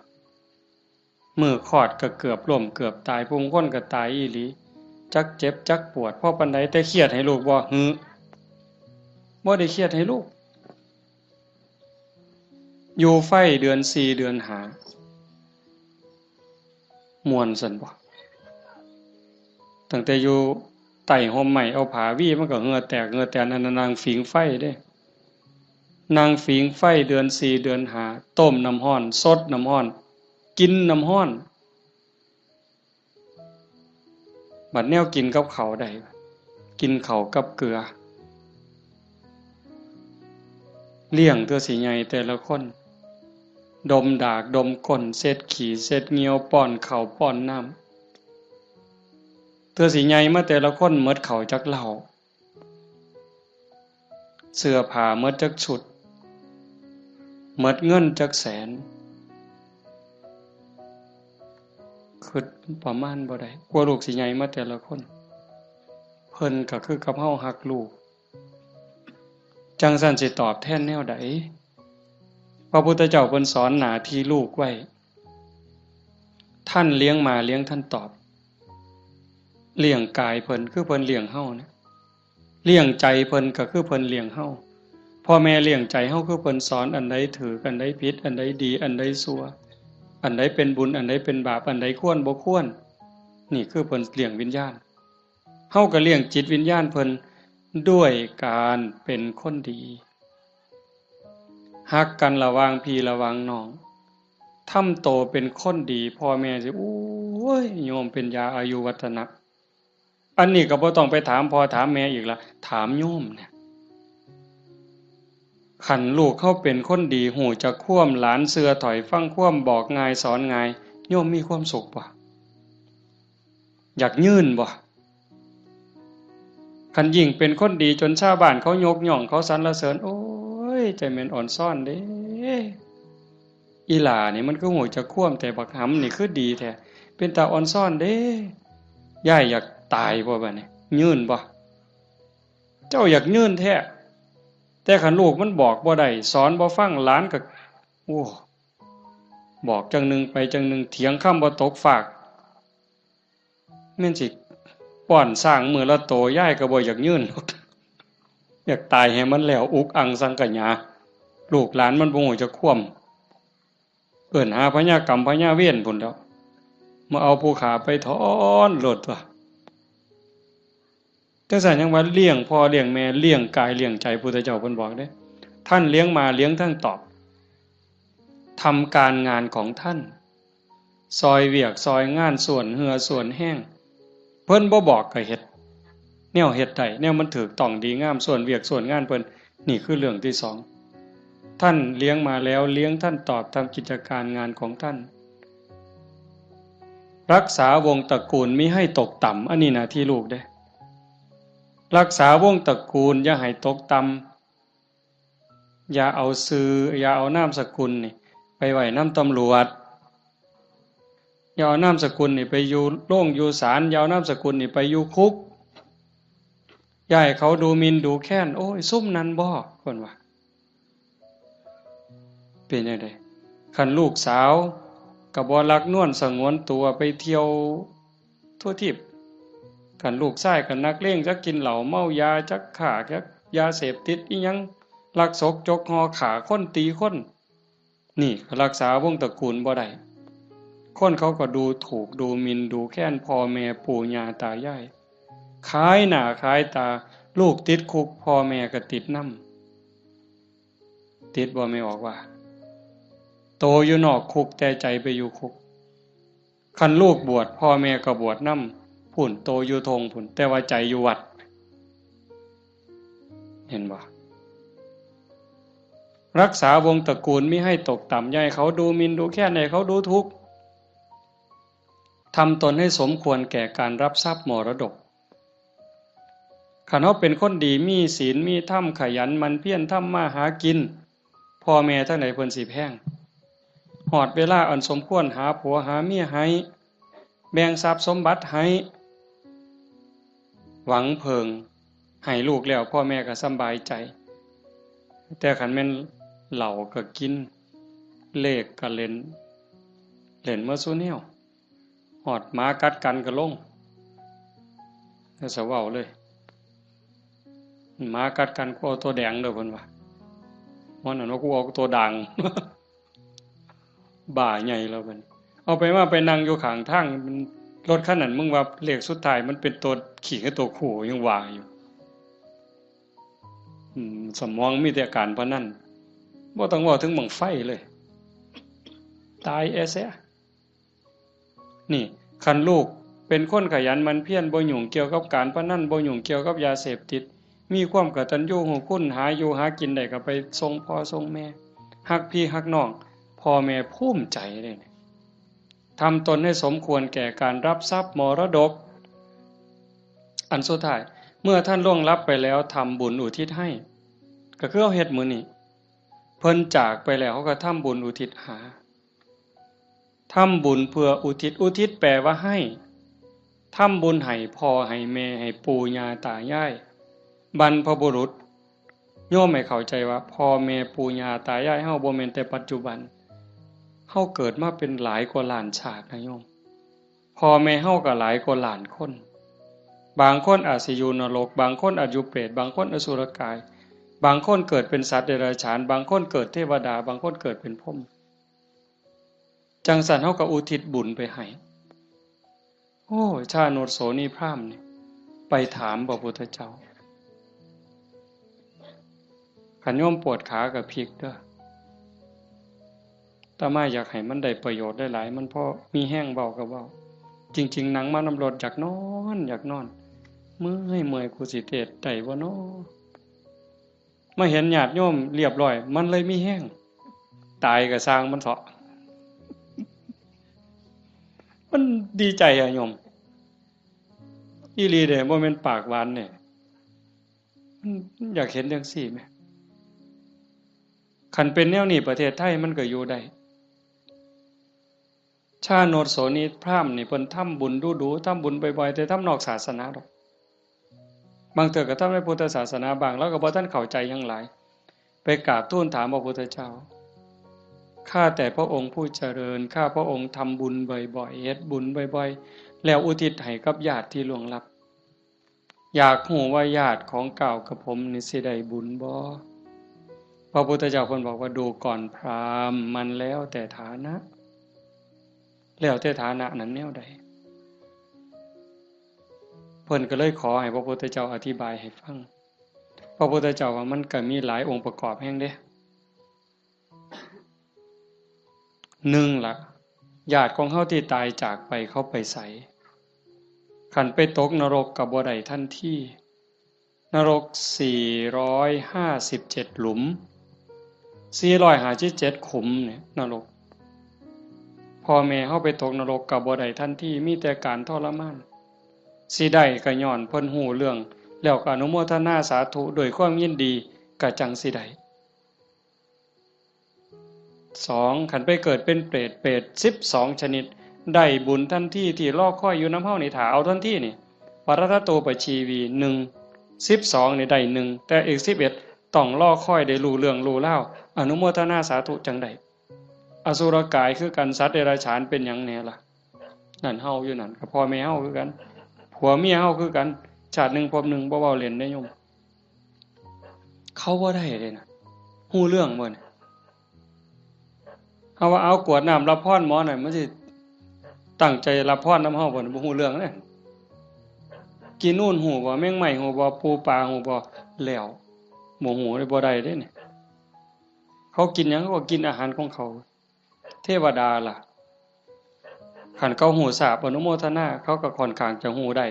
มื้อคลอดก็เกือบล้มเกือบตาย ผู้บางคนก็ตายอีหลี จักเจ็บจักปวดพอปานใด แต่เครียดให้ลูกบ่ หือ บ่ได้เครียดให้ลูก อยู่ไฟเดือนสี่เดือนห้า ม่วนซั่นบ่ ตั้งแต่อยู่ใต้ร่มไม้เอาผ้าวี มันก็เหงื่อแตกเหงื่อแตน อันนั้นนั่งผิงไฟเด้ นั่งผิงไฟเดือนสี่เดือนห้า ต้มน้ำร้อน สดน้ำร้อน กินน้ำร้อน บัดแนวกินกับข้าวได้ กินข้าวกับเกลือ เลี้ยงเทื่อสิใหญ่แต่ละคน ดมดากดมก้น เช็ดขี้เช็ดเหยี่ยว ป้อนข้าวป้อนน้ำ เทื่อสิใหญ่มาแต่ละคนหมดข้าวจักเล่า เสื้อผ้าหมดจักชุด หมดเงินจักแสน คิดประมาณบ่ได้ กว่าลูกสิใหญ่มาแต่ละคน พิ่นก็คือกับเฮาฮักลูก จั่งซั้นสิตอบแทนแนวใด พระพุทธเจ้าเพิ่นสอนหน้าที่ลูกไว้ ท่านเลี้ยงมาเลี้ยงท่านตอบ เลี้ยงกายเพิ่นคือเพิ่นเลี้ยงเฮานะ เลี้ยงใจเพิ่นก็คือเพิ่นเลี้ยงเฮา พ่อแม่เลี้ยงใจเฮาคือเพิ่นสอนอันใดถูก อันใดผิด อันใดดี อันใดชั่ว อันใดเป็นบุญ อันใดเป็นบาป อันใดควรบ่ควร นี่คือเพิ่นเลี้ยงวิญญาณ เฮาก็เลี้ยงจิตวิญญาณเพิ่นด้วยการเป็นคนดี ฮักกันระหว่างพี่ระหว่างน้อง ทำโตเป็นคนดี พ่อแม่สิ โอ้ย โยมเป็นยาอายุวัฒนะ อันนี้ก็บ่ต้องไปถามพ่อถามแม่อีกละ ถามโยมเนี่ย คันลูกเฮาเป็นคนดี ฮู้จักความ หลานเชื่อถ้อยฟังความ บอกง่ายสอนง่าย โยมมีความสุขบ่ อยากยืนบ่ คันยิ่งเป็นคนดีจนชาวบ้านเขายกย่องเขาสรรเสริญ โอ้ย ใจแม่นอ่อนซ้อนเด้ อีหล่านี่มันคือฮู้จักความ แต่บักหำนี่คือดีแท้ เป็นตาอ่อนซ้อนเด้ ยายอยากตายบ่บัดนี้ ยืนบ่ เจ้าอยากยืนแท้ แต่คันลูกมันบอกบ่ได้ สอนบ่ฟัง หลานก็ โอ้ บอกจั่งหนึ่งไปจั่งหนึ่ง เถียงคำบ่ตกฟาก แม่นสิป้อนช้างมื้อละโต ยายก็บ่อยากยืน อยากตายให้มันแล้ว อุกอังสังขยา ลูกหลานมันบ่ฮู้จักความ เอิ้นหาพญากรรมพญาเวรพุ้นแหล้ว มาเอาผู้ข้าไปถอนโลดตั๊ว จั่งซั้นยังว่าเลี้ยงพ่อเลี้ยงแม่ เลี้ยงกายเลี้ยงใจ พุทธเจ้าเพิ่นบอกเด้ ท่านเลี้ยงมาเลี้ยงท่านตอบ ทำการงานของท่าน ซอยเวียกซอยงาน ส่วนเหื่อส่วนแฮง เพิ่นบ่บอกก็เฮ็ด แนวเฮ็ดได้ แนวมันถูกต้องดีงาม ส่วนเวียกส่วนงานเพิ่น นี่คือเรื่องที่สอง ท่านเลี้ยงมาแล้วเลี้ยงท่านตอบ ทำกิจการงานของท่าน รักษาวงศ์ตระกูลมิให้ตกต่ำ อันนี้หน้าที่ลูกเด้ รักษาวงศ์ตระกูลอย่าให้ตกต่ำ อย่าเอาชื่อ อย่าเอานามสกุลนี่ไปไว้นำตำรวจ อย่าเอานามสกุลนี่ไปอยู่โรงอยู่ศาล อย่าเอานามสกุลนี่ไปอยู่คุก อย่าให้เขาดูหมิ่นดูแคลน โอ้ย ซุมนั้นบ่ เพิ่นว่า เป็นจั่งใด คันลูกสาวก็บ่รักนวลสงวนตัว ไปเที่ยวทั่วทีป คันลูกชายก็นักเลง จักกินเหล้าเมายา จักค้า จักยาเสพติดอิหยัง ลักซกจกห่อ ฆ่าคนตีคน นี่ก็รักษาวงศ์ตระกูลบ่ได้ คนเขาก็ดูถูกดูหมิ่นดูแคลนพ่อแม่ปู่ย่าตายาย ขายหน้าขายตา ลูกติดคุก พ่อแม่ก็ติดนำ ติดบ่ แม่ออกว่า โตอยู่นอกคุกแต่ใจไปอยู่คุก คันลูกบวช พ่อแม่ก็บวชนำ พุ้น โตอยู่ท่งพุ้น แต่ว่าใจอยู่วัด เห็นบ่ รักษาวงศ์ตระกูลมิให้ตกต่ำ อย่าให้เขาดูหมิ่นดูแคลน อย่าให้เขาดูถูก ทำตนให้สมควรแก่การรับทรัพย์มรดก คันเฮาเป็นคนดี มีศีล มีธรรม ขยันหมั่นเพียรทำมาหากิน พ่อแม่ทั้งหลายเพิ่นสิแพง ฮอดเวลาอันสมควร หาผัวหาเมียให้ แบ่งทรัพย์สมบัติให้ หวังเพิ่ง ให้ลูกแล้ว พ่อแม่ก็สำบายใจ แต่คันแม่นเหล้าก็กิน เลขก็เล่น เล่นมาสู่แนว ฮอดหมากัดกันก็ลง แล้วสิเว้าเลย หมากัดกัน กูเอาตัวแดงเด้อ เพิ่นว่า มันนั่นว่า กูเอาตัวด่าง บ้าใหญ่แล้วเพิ่น เอาไปมาไปนั่งอยู่ข้างทาง มัน รถคันนั้น มึงว่าเลขสุดท้ายมันเป็นตัวขี้กับตัวคู่ ยังว่าอยู่ อืม สมองมีแต่การพนัน บ่ต้องเว้าถึงบั้งไฟเลย ตายแอเสีย นี่ คันลูกเป็นคนขยันหมั่นเพียร บ่ยุ่งเกี่ยวกับการพนัน บ่ยุ่งเกี่ยวกับยาเสพติด มีความกตัญญูรู้คุณ หาอยู่หากินได้ก็ไปส่งพ่อส่งแม่ ฮักพี่ฮักน้อง พ่อแม่ภูมิใจเลย ทำตนให้สมควรแก่การรับทรัพย์มรดก อันสุดท้าย เมื่อท่านล่วงลับไปแล้ว ทำบุญอุทิศให้ ก็คือเฮาเฮ็ดมื้อนี้ เพิ่นจากไปแล้ว เฮาก็ทำบุญอุทิศหา ทำบุญเพื่ออุทิศ อุทิศแปลว่าให้ ทำบุญให้พ่อให้แม่ ให้ปู่ย่าตายาย บรรพบุรุษ โยมให้เข้าใจว่าพ่อแม่ปู่ย่าตายายเฮาบ่แม่นแต่ปัจจุบัน เฮาเกิดมาเป็นหลายกว่าล้านชาตินะโยม พ่อแม่เฮาก็หลายกว่าล้านคน บางคนอาจสิอยู่นรก บางคนอาจอยู่เปรต บางคนอสุรกาย บางคนเกิดเป็นสัตว์เดรัจฉาน บางคนเกิดเทวดา บางคนเกิดเป็นพรหม จั่งซั้นเฮาก็อุทิศบุญไปให้ โอ้ ชาโนชโสนีพราหมณ์นี่ ไปถามพระพุทธเจ้า คันโยมปวดขาก็พลิกเด้อ อาตมาอยากให้มันได้ประโยชน์หลายๆ มันพอมีแฮงเว้าก็เว้า จริงๆ นั่งมานำรถอยากนอน อยากนอน เมื่อย เมื่อย กูสิเทศน์ได้บ่น้อ มาเห็นญาติโยมเรียบร้อย มันเลยมีแฮง ตายก็ซ่างมันเถาะ มันดีใจอะโยม อีหลีเด้ บ่แม่นปากหวานเด้ มัน มันอยากเห็นจั่งซี้แหม คันเป็นแนวนี้ประเทศไทยมันก็อยู่ได้ ชาโนชโสนีพราหมณ์นี่เพิ่นทำบุญดู๋ๆ ทำบุญบ่อยๆ แต่ทำนอกศาสนาดอก บางเทื่อก็ทำในพุทธศาสนาบ้าง ลาวก็บ่ทันเข้าใจหยังหลาย ไปกราบทูลถามพระพุทธเจ้า ข้าแต่พระองค์ผู้เจริญ ข้าพระองค์ทำบุญบ่อยๆ เฮ็ดบุญบ่อยๆ แล้วอุทิศให้กับญาติที่ล่วงลับ อยากฮู้ว่าญาติของก้าวกับผมนี่สิได้บุญบ่ พระพุทธเจ้าเพิ่นบอกว่า ดูก่อนพราหมณ์ มันแล้วแต่ฐานะ แล้วแต่ฐานะนั้นแนวใด เพิ่นก็เลยขอให้พระพุทธเจ้าอธิบายให้ฟัง พระพุทธเจ้าว่ามันก็มีหลายองค์ประกอบแฮงเด้ หนึ่งละ ญาติของเฮาที่ตายจากไปเขาไปไส คันไปตกนรกก็บ่ได้ทันที นรกสี่ร้อยห้าสิบเจ็ดหลุม สี่ร้อยห้าสิบเจ็ดขุมเนี่ยนรก พ่อแม่เฮาไปตกนรกก็บ่ได้ทันที มีแต่การทรมาน สิได้ก็ย้อนเพิ่นฮู้เรื่อง แล้วก็อนุโมทนาสาธุด้วยความยินดี ก็จั่งสิได้ สอง คันไปเกิดเป็นเปรต เปรตสิบสองชนิด ได้บุญทันทีที่รอคอยอยู่นำเฮานี่ ถ้าเอาทันทีนี่ ปรัตตโตปชีวี หนึ่ง สิบสองนี่ได้หนึ่ง แต่อีกสิบเอ็ดต้องรอคอยได้รู้เรื่องรู้ราว อนุโมทนาสาธุจั่งได้ อสุรกายคือกัน สัตว์เดรัจฉานเป็นหยังแหน่ล่ะ นั่นเฮาอยู่นั่น ก็พ่อแม่เฮาคือกัน ผัวเมียเฮาคือกัน ชาติหนึ่งภพหนึ่ง บ่เว้าเล่นเด้โยม เขาบ่ได้เลยนะ ฮู้เรื่องบ่เนี่ย เฮาว่าเอากรวดน้ำรับพรหมอหน่อย มันสิตั้งใจรับพรนำเฮาบ่เนี่ย บ่ฮู้เรื่องเด้ กินนู่นฮู้บ่ แมงไม้ฮู้บ่ ปูปลาฮู้บ่ แล้ว บ่ฮู้เลย บ่ได้เด้เนี่ย เขากินหยัง เขาก็กินอาหารของเขา เทวดาล่ะ คันเขาฮู้ทราบอนุโมทนา เขาก็ค่อนข้างจะฮู้ได้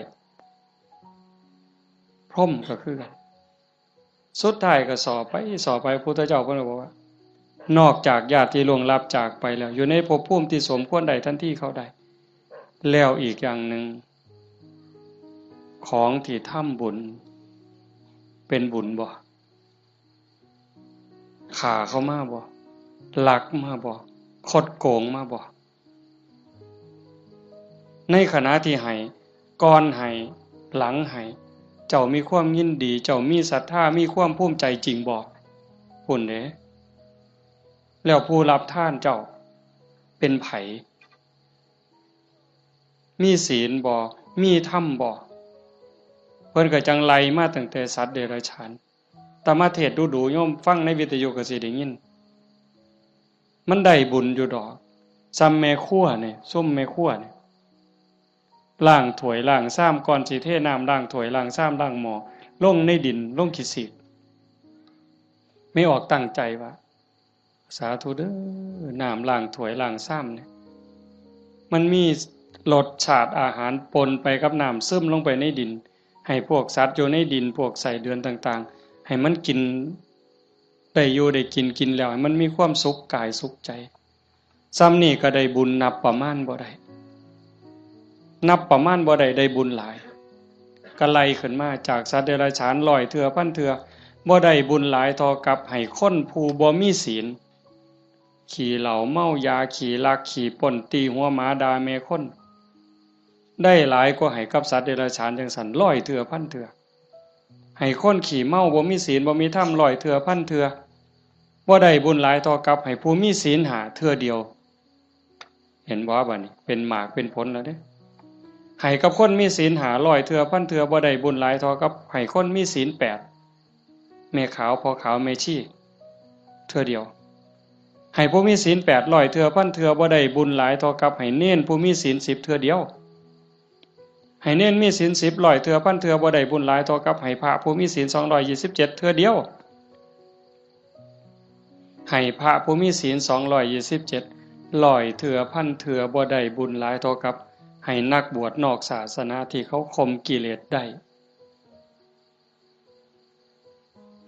พรหมก็คือกัน สุดท้ายก็สอบไป สอบไป พุทธเจ้าเพิ่นก็บอกว่า นอกจากญาติที่ล่วงลับจากไปแล้ว อยู่ในภพภูมิที่สมควรได้ทันทีเขาได้ แล้วอีกอย่างหนึ่ง ของที่ทำบุญ เป็นบุญบ่ ฆ่าเขามาบ่ ลักมาบ่ คดโกงมาบ่ ในขณะที่ให้ ก่อนให้ หลังให้ เจ้ามีความยินดี เจ้ามีศรัทธา มีความภูมิใจจริงบ่ พุ้นเด้ แล้วผู้รับทานเจ้า เป็นไผ มีศีลบ่ มีธรรมบ่ เพิ่นก็จั่งไล่มาตั้งแต่สัตว์เดรัจฉาน อาตมาเทศน์ดูๆ โยมฟังในวิทยุก็สิได้ยิน มันได้บุญอยู่ดอก ซ่ำแม่ครัวนี่ ซุมแม่ครัวนี่ ล้างถ้วยล้างชาม ก่อนสิเทน้ำล้างถ้วยล้างชามล้างหม้อ ลงในดิน ลงขี้สีด แม่ออกตั้งใจว่า สาธุเด้อ น้ำล้างถ้วยล้างชามเนี่ย มันมีรสชาติอาหารปนไปกับน้ำ ซึมลงไปในดิน ให้พวกสัตว์อยู่ในดิน พวกไส้เดือนต่างๆ ให้มันกิน ได้อยู่ได้กิน กินแล้วให้มันมีความสุขกายสุขใจ ซ่ำนี่ก็ได้บุญนับประมาณบ่ได้ นับประมาณบ่ได้ ได้บุญหลาย ก็ไล่ขึ้นมาจากสัตว์เดรัจฉานร้อยเทื่อพันเทื่อ บ่ได้บุญหลายเท่ากับให้คนผู้บ่มีศีล ขี้เหล้าเมายา ขี้ลักขี้ปล้น ตีหัวหมาด่าแม่คน ได้หลายกว่าให้กับสัตว์เดรัจฉานจั่งซั้นร้อยเทื่อพันเทื่อ ให้คนขี้เมาบ่มีศีลบ่มีธรรมร้อยเทื่อพันเทื่อ บ่ได้บุญหลายเท่ากับให้ผู้มีศีลห้าเทื่อเดียว เห็นบ่ บัดนี้เป็นหมากเป็นผลแล้วเด้ ให้กับคนมีศีลห้าร้อยเทื่อพันเทื่อ บ่ได้บุญหลายเท่ากับให้คนมีศีลแปด แม่ขาวพ่อขาวแม่ชีเทื่อเดียว ให้ผู้มีศีลแปดร้อยเทื่อพันเทื่อ บ่ได้บุญหลายเท่ากับให้เณรผู้มีศีลสิบเทื่อเดียว ให้เณรมีศีลสิบร้อยเทื่อพันเทื่อ บ่ได้บุญหลายเท่ากับให้พระผู้มีศีลสองร้อยยี่สิบเจ็ดเทื่อเดียว ให้พระผู้มีศีลสองร้อยยี่สิบเจ็ดร้อยเทื่อพันเทื่อ บ่ได้บุญหลายเท่ากับให้นักบวชนอกศาสนาที่เขาข่มกิเลสได้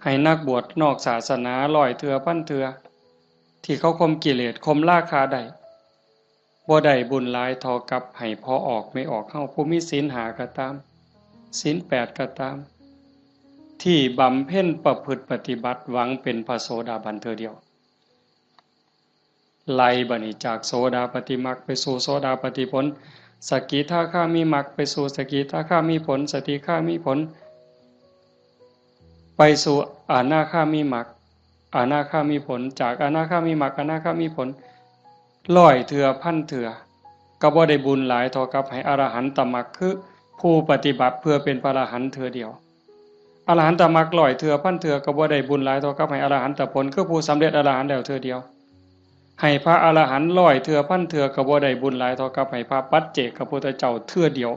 ให้นักบวชนอกศาสนาร้อยเทื่อพันเทื่อ ที่เขาข่มกิเลสข่มราคะได้ บ่ได้บุญหลายเท่ากับให้พ่อออกแม่ออกเฮาผู้มีศีลห้าก็ตาม ศีลแปดก็ตาม ที่บำเพ็ญประพฤติปฏิบัติหวังเป็นพระโสดาบันเทื่อเดียว ไล่บัดนี้จากโสดาปัตติมรรคไปสู่โสดาปัตติผล สกิทาคามิมรรคไปสู่สกิทาคามิผล สกิทาคามิผล ไปสู่อนาคามิมรรค อนาคามิผล จากอนาคามิมรรค อนาคามิผล ร้อยเทื่อพันเทื่อ ก็บ่ได้บุญหลายเท่ากับให้อรหันตมรรค คือผู้ปฏิบัติเพื่อเป็นพระอรหันต์เทื่อเดียว อรหันตมรรคร้อยเทื่อพันเทื่อ ก็บ่ได้บุญหลายเท่ากับให้อรหันตผล คือผู้สำเร็จอรหันต์แล้วเทื่อเดียว ให้พระอรหันต์ร้อยเทื่อพันเทื่อ ก็บ่ได้บุญหลายเท่ากับให้พระปัจเจกพุทธเจ้าเทื่อเดียว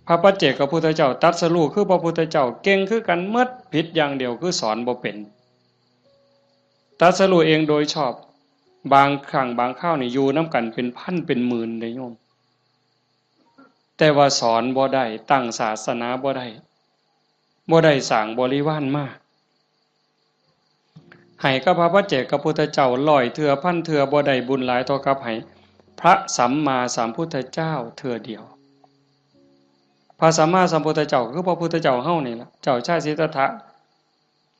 พระปัจเจกพุทธเจ้าตรัสรู้คือพระพุทธเจ้า เก่งคือกันหมด ผิดอย่างเดียวคือสอนบ่เป็น ตรัสรู้เองโดยชอบ บางครั้งบางคราวนี่อยู่นำกันเป็นพันเป็นหมื่นเด้โยม แต่ว่าสอนบ่ได้ ตั้งศาสนาบ่ได้ บ่ได้สร้างบริวารมา ให้กับพระปัจเจกพุทธเจ้าร้อยเทื่อพันเทื่อ บ่ได้บุญหลายเท่ากับให้พระสัมมาสัมพุทธเจ้าเทื่อเดียว พระสัมมาสัมพุทธเจ้าคือพระพุทธเจ้าเฮานี่ล่ะ เจ้าชายสิทธัตถะ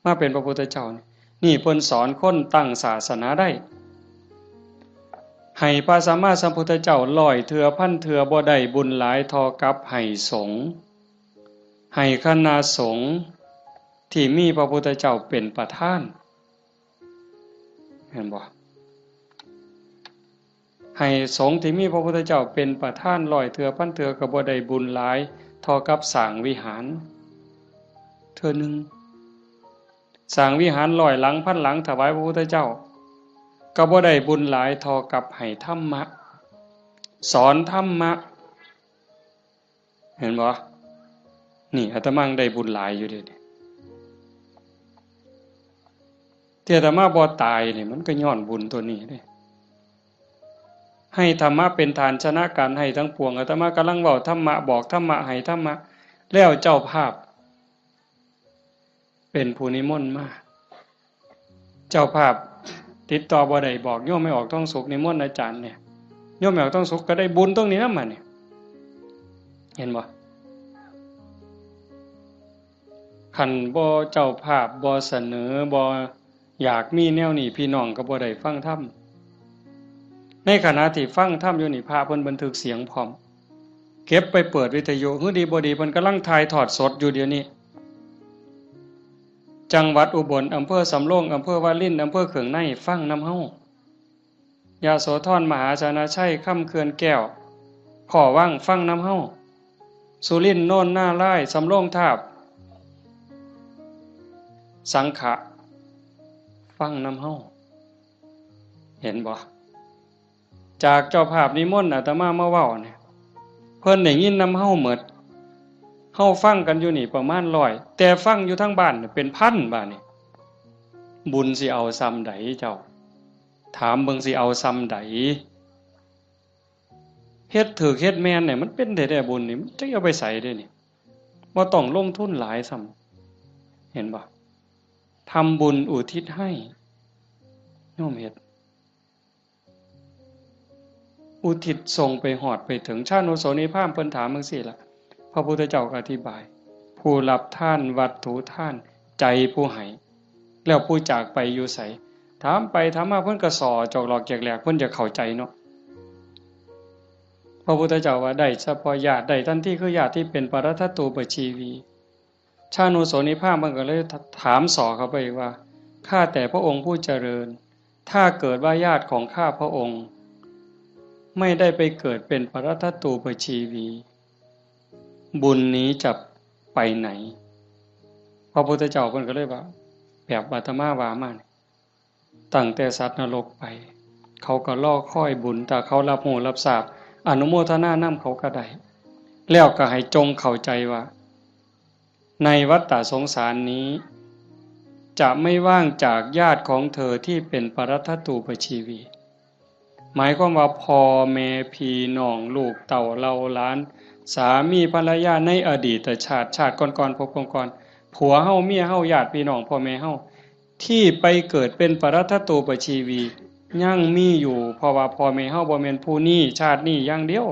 มาเป็นพระพุทธเจ้านี่ นี่เพิ่นสอนคนตั้งศาสนาได้ ให้พระสัมมาสัมพุทธเจ้าร้อยเทื่อพันเทื่อ บ่ได้บุญหลายเท่ากับให้สงฆ์ ให้คณะสงฆ์ที่มีพระพุทธเจ้าเป็นประธาน เห็นบ่ ให้สงฆ์ที่มีพระพุทธเจ้าเป็นประธานร้อยเทื่อพันเทื่อ ก็บ่ได้บุญหลายเท่ากับสร้างวิหาร เทื่อหนึ่ง สร้างวิหารร้อยหลังพันหลังถวายพระพุทธเจ้า ก็บ่ได้บุญหลายเท่ากับให้ธรรมะ สอนธรรมะ เห็นบ่ นี่อาตมาได้บุญหลายอยู่เด้นี่ ที่อาตมาบ่ตายนี่มันก็ย้อนบุญตัวนี้เด้ ให้ธรรมะเป็นทานชนะการให้ทั้งปวง อาตมากำลังเว้าธรรมะ บอกธรรมะ ให้ธรรมะ แล้วเจ้าภาพ เป็นผู้นิมนต์มา เจ้าภาพติดต่อบ่ได้ บอกโยมแม่ออกทองสุขนิมนต์อาจารย์เนี่ย โยมแม่ออกทองสุขก็ได้บุญตรงนี้นำบัดนี้ เห็นบ่ คันบ่เจ้าภาพบ่เสนอ บ่อยากมีแนวนี้ พี่น้องก็บ่ได้ฟังธรรม ในขณะที่ฟังธรรมอยู่นี่ พระเพิ่นบันทึกเสียงพร้อม เก็บไปเปิดวิทยุ หื้อดีบ่ดีเพิ่นกำลังถ่ายทอดสดอยู่เดี๋ยวนี้ จังหวัดอุบล อำเภอสำโรง อำเภอวาริน อำเภอเขืองใน ฟังนำเฮา ยโสธร มหาชนะชัย คำเขื่อนแก้ว ขอวัง ฟังนำเฮา สุรินทร์ โนนนารายณ์ สำโรงทาบ สังขะ ฟังนำเฮา เห็นบ่ จากเจ้าภาพนิมนต์อาตมามาเว้าเนี่ย เพิ่นได้ยินนำเฮาหมด เฮาฟังกันอยู่นี่ประมาณร้อย แต่ฟังอยู่ทางบ้านเนี่ยเป็นพันบาดนี่ บุญสิเอาส่ำใดเจ้า ถามเบิ่งสิเอาส่ำใด เฮ็ดถูกเฮ็ดแม่นเนี่ยมันเป็นแท้ๆ บุญนี่ มันจักเอาไปใสเด้นี่ บ่ต้องลงทุนหลายส่ำ เห็นบ่ ทำบุญอุทิศให้ โยมเฮ็ด อุทิศส่งไปฮอดไปถึง ชาวโนโสนีพราหมณ์เพิ่นถามจั่งซี้ล่ะ พระพุทธเจ้าก็อธิบาย ผู้รับทานวัตถุทาน ใจผู้ให้ แล้วผู้จากไปอยู่ไส ถามไปถามมาเพิ่นก็ส่อจอกหลอกแจกแหลก เพิ่นจะเข้าใจเนาะ พระพุทธเจ้าว่าได้เฉพาะญาติ ได้ทันทีคือญาติที่เป็นปรัตถตูปชีวี ชานุโสนิพามันก็เลยถามสอเข้าไปอีกว่า ข้าแต่พระองค์ผู้เจริญ ถ้าเกิดว่าญาติของข้าพระองค์ ไม่ได้ไปเกิดเป็นปรัตถตูปชีวี บุญนี้จะไปไหน พระพุทธเจ้าเพิ่นก็เลยว่า แบบอาตมาว่ามานี่ ตั้งแต่สัตว์นรกไป เขาก็รอคอยบุญ ถ้าเขารับรู้รับทราบ อนุโมทนานำเขาก็ได้ แล้วก็ให้จงเข้าใจว่า ในวัฏฏะสงสารนี้ จะไม่ว่างจากญาติของเธอที่เป็นปรัตถตูปชีวี หมายความว่าพ่อแม่พี่น้องลูกเต้าเหล่าหลาน สามีภรรยาในอดีตชาติ ชาติก่อนๆ ภพก่อนๆ ผัวเฮา เมียเฮา ญาติพี่น้อง พ่อแม่เฮา ที่ไปเกิดเป็นปรัตถตูปชีวี ยังมีอยู่ เพราะว่าพ่อแม่เฮาบ่แม่นผู้นี้ ชาตินี้อย่างเดียว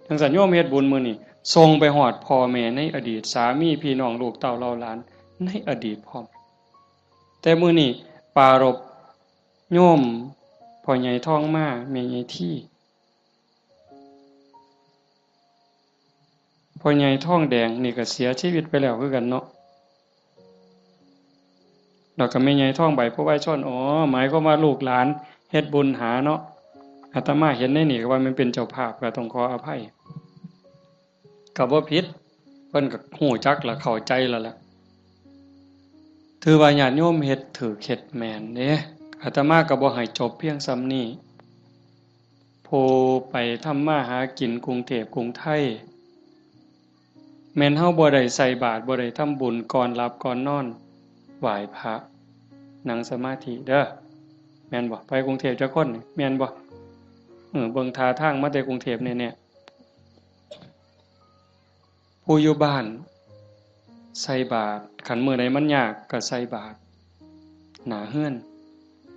จั่งซั้นโยมเฮ็ดบุญมื้อนี้ ส่งไปฮอดพ่อแม่ในอดีต สามีพี่น้องลูกเต้าเหล่าหลานในอดีตพร้อม แต่มื้อนี้ปรารภโยมพ่อใหญ่ทองมา แม่ใหญ่ที พ่อใหญ่ทองแดงนี่ก็เสียชีวิตไปแล้วคือกันเนาะ แล้วก็แม่ใหญ่ทองใบ ผู้วายชน อ๋อ หมายความว่าลูกหลานเฮ็ดบุญหาเนาะ อาตมาเห็นในนี่ก็ว่ามันเป็นเจ้าภาพ ก็ต้องขออภัย ก็บ่ผิด เพิ่นก็ฮู้จักและเข้าใจแล้วล่ะ ถือว่าญาติโยมเฮ็ดถูกเฮ็ดแม่นเด้ อาตมาก็บ่ให้จบเพียงส่ำนี้ ผู้ไปทำมาหากินกรุงเทพกรุงไทย แม่นเฮาบ่ได้ใส่บาตร บ่ได้ทำบุญ ก่อนหลับก่อนนอน ไหว้พระ นั่งสมาธิเด้อ แม่นบ่ ไปกรุงเทพจักคนนี่ แม่นบ่ เออ เบิ่งท่าทางมาแต่กรุงเทพแน่ๆ ผู้อยู่บ้านใส่บาตร คันมื้อใดมันยากก็ใส่บาตรหน้าเฮือน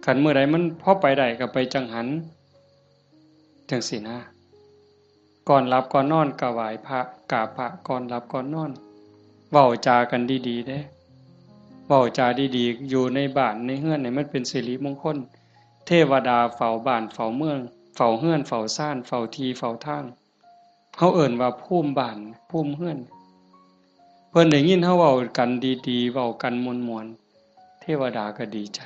คันมื้อใดมันพอไปได้ก็ไปจังหัน จั่งซี้นะ ก่อนหลับก่อนนอนก็ไหว้พระ กราบพระก่อนหลับก่อนนอน เว้าจากันดีๆ เด้ เว้าจาดีๆ อยู่ในบ้านในเฮือนนี่มันเป็นสิริมงคล เทวดาเฝ้าบ้านเฝ้าเมือง เฝ้าเฮือนเฝ้าซาน เฝ้าที่เฝ้าทาง เฮาเอิ้นว่าภูมิบ้านภูมิเฮือน เพิ่นได้ยินเฮาเว้ากันดีๆ เว้ากันม่วนๆ เทวดาก็ดีใจ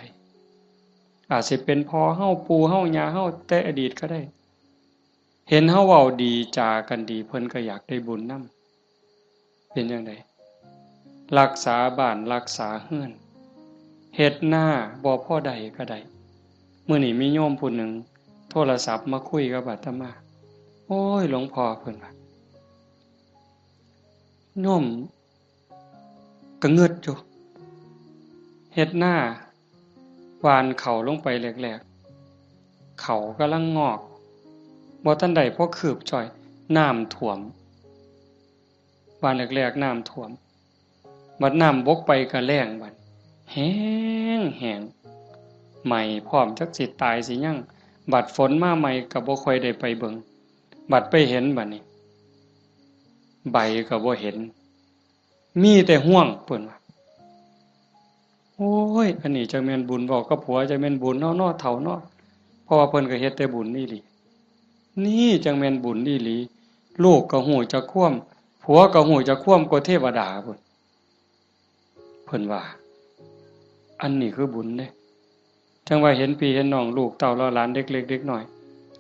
อาจสิเป็นพ่อเฮา ปู่เฮา ย่าเฮา แต่อดีตก็ได้ เห็นเฮาเว้าดี จากันดี เพิ่นก็อยากได้บุญนำ เป็นจั่งใด รักษาบ้าน รักษาเฮือน เฮ็ดนา บ่พอได้ก็ได้ มื้อนี้มีโยมผู้หนึ่งโทรศัพท์มาคุยกับอาตมา โอ้ย หลวงพ่อ เพิ่นว่า โยมก็งึดอยู่ เฮ็ดนา หว่านเข้าลงไปแรกๆ เข้ากำลังงอก บ่ทันได้พอคืบจ้อย น้ำท่วม หว่านแรกๆ น้ำท่วม บัดน้ำบกไปก็แล้งบัด แห้งแห้ง ไหม้พร้อม จักสิตายสิหยัง บัดฝนมาใหม่ก็บ่ค่อยได้ไปเบิ่ง บัดไปเห็นบัดนี้ ใบก็บ่เห็น มีแต่ฮวง เพิ่นว่า โอ้ย อันนี้จักแม่นบุญ เว้ากับผัวจักแม่นบุญเนาะ เนาะ เฒ่าเนาะ เพราะว่าเพิ่นก็เฮ็ดแต่บุญอีหลี นี่จักแม่นบุญอีหลี ลูกก็ฮู้จักความ ผัวก็ฮู้จักความกว่าเทวดาพุ้น เพิ่นว่า อันนี้คือบุญเด้ จั่งว่าเห็นพี่เห็นน้อง ลูกเต้าเหล่าหลาน เด็กเล็กเด็กน้อย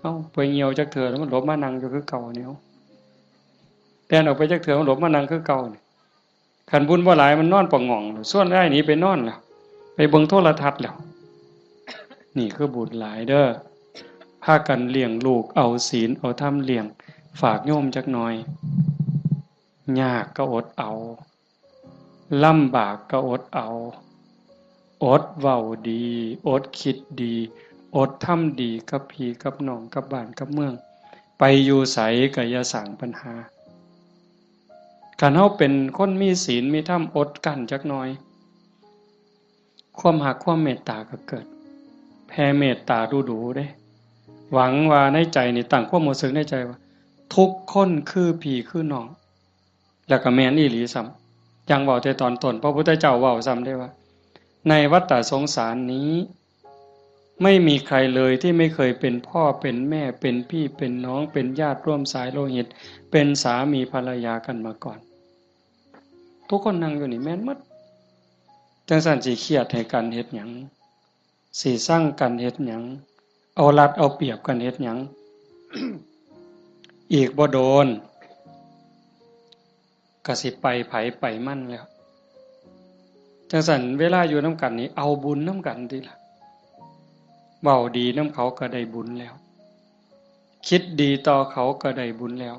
เอ้า ไปเหี่ยวจักเทื่อแล้วมันหลบมานั่งอยู่คือเก่านี่ เอ้า แล่นออกไปจักเทื่อมันหลบมานั่งคือเก่านี่ คันบุญบ่หลายมันนอนปะหง่อง ชวนอ้ายหนีไปนอนแล้ว ไปเบิ่งโทรทัศน์แล้ว นี่คือบุญหลายเด้อ พากันเลี้ยงลูก เอาศีลเอาธรรมเลี้ยง ฝากโยมจักหน่อย ยากก็อดเอา ลำบากก็อดเอา อดเว้าดี อดคิดดี อดทำดีกับพี่กับน้อง กับบ้านกับเมือง ไปอยู่ไสก็อย่าสร้างปัญหา คันเฮาเป็นคนมีศีลมีธรรม อดกลั้นจักหน่อย ความฮักความเมตตาก็เกิด แผ่เมตตาดูๆ เด้ หวังว่าในใจนี่ตั้งความรู้สึกในใจว่า ทุกคนคือพี่คือน้อง แล้วก็แม่นอีหลีซ้ำ อย่างเว้าแต่ตอนต้น พระพุทธเจ้าเว้าซ้ำเด้ว่า ในวัฏฏะสงสารนี้ ไม่มีใครเลยที่ไม่เคยเป็นพ่อเป็นแม่ เป็นพี่เป็นน้อง เป็นญาติร่วมสายโลหิต เป็นสามีภรรยากันมาก่อน ทุกคนนั่งอยู่นี่แม่นหมด จั่งซั้นสิเครียดให้กันเฮ็ดหยัง สิซังกันเฮ็ดหยัง เอารัดเอาเปรียบกันเฮ็ดหยัง อีกบ่โดน ก็สิไปไผไปมันแล้ว จั่งซั้นเวลาอยู่นำกันนี่เอาบุญนำกันติล่ะ เว้าดีนำเขาก็ได้บุญแล้ว คิดดีต่อเขาก็ได้บุญแล้ว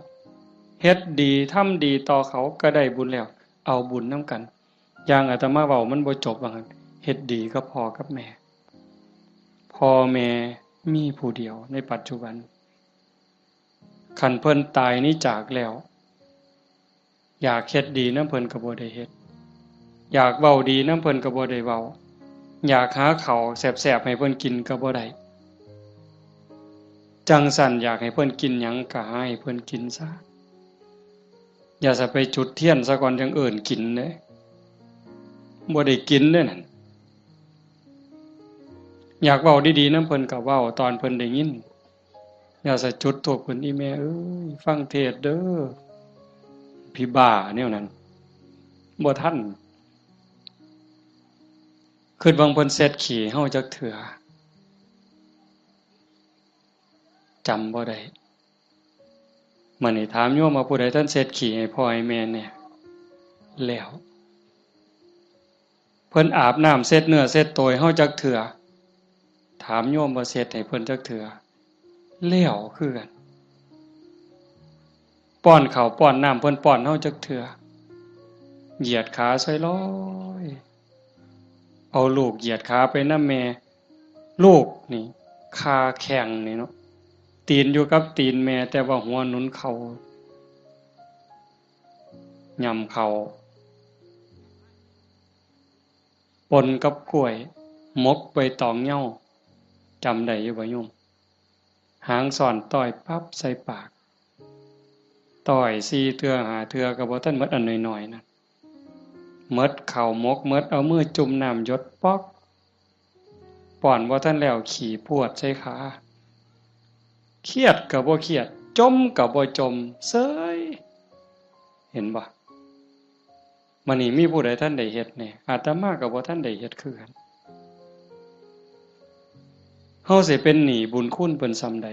เฮ็ดดีทำดีต่อเขาก็ได้บุญแล้ว เอาบุญนำกัน อย่างอาตมาเว้ามันบ่จบว่าหั่น เฮ็ดดีกับพ่อกับแม่ พ่อแม่มีผู้เดียวในปัจจุบัน คันเพิ่นตายหนีจากแล้ว อยากเฮ็ดดีนำเพิ่นก็บ่ได้เฮ็ด อยากเว้าดีนำเพิ่นก็บ่ได้เว้า อยากหาข้าวแซ่บๆให้เพิ่นกินก็บ่ได้ จั่งซั้นอยากให้เพิ่นกินหยังก็หาให้เพิ่นกินซะ อย่าซะไปจุดเทียนซะก่อนจั่งเอิ้นกินเด้ บ่ได้กินเด้นั่น อยากเว้าดีๆนำเพิ่นก็เว้าตอนเพิ่นได้ยิน อย่าซะจุดธูปขึ้น อีแม่เอ้ย ฟังเทศน์เด้อ ผีบ้าแนวนั้น บ่ทัน คิดเบิ่งเพิ่นเช็ดขี้เฮาจักเทื่อ จำบ่ได้ มื้อนี้ถามโยมว่าผู้ใดทันเช็ดขี้ให้พ่อให้แม่แหน่ แล้ว เพิ่นอาบน้ำเช็ดเนื้อเช็ดตัวให้เฮาจักเทื่อ ถามโยมว่าเช็ดให้เพิ่นจักเทื่อ แล้วคือกัน ป้อนข้าวป้อนน้ำเพิ่นป้อนเฮาจักเทื่อ เหยียดขาซอยลอย เอาลูกเหยียดขาไปนำแม่ ลูกนี่ คาแข้งนี่เนาะ ตีนอยู่กับตีนแม่ แต่ว่าหัวหนุนเข่า ย่ำเข่า ปนกับกล้วย หมกใบตองเหย้า จำได้อยู่บ่โยม หางซ้อนต้อยปั๊บใส่ปาก ต้อยสี่เทื่อห้าเทื่อก็บ่ทันหมด อันน้อยๆนะ หมดข้าวหมก หมด เอามือจุ่มน้ำหยดป๊อก ป้อนบ่ทันแล้วขี้พรวดใส่ขา เครียดก็บ่เครียด จมก็บ่จม เซย เห็นบ่ มื้อนี้มีผู้ใดทันได้เฮ็ดแหน่ อาตมาก็บ่ทันได้เฮ็ดคือกัน เฮาสิเป็นหนี้บุญคุณเพิ่นส่ำใด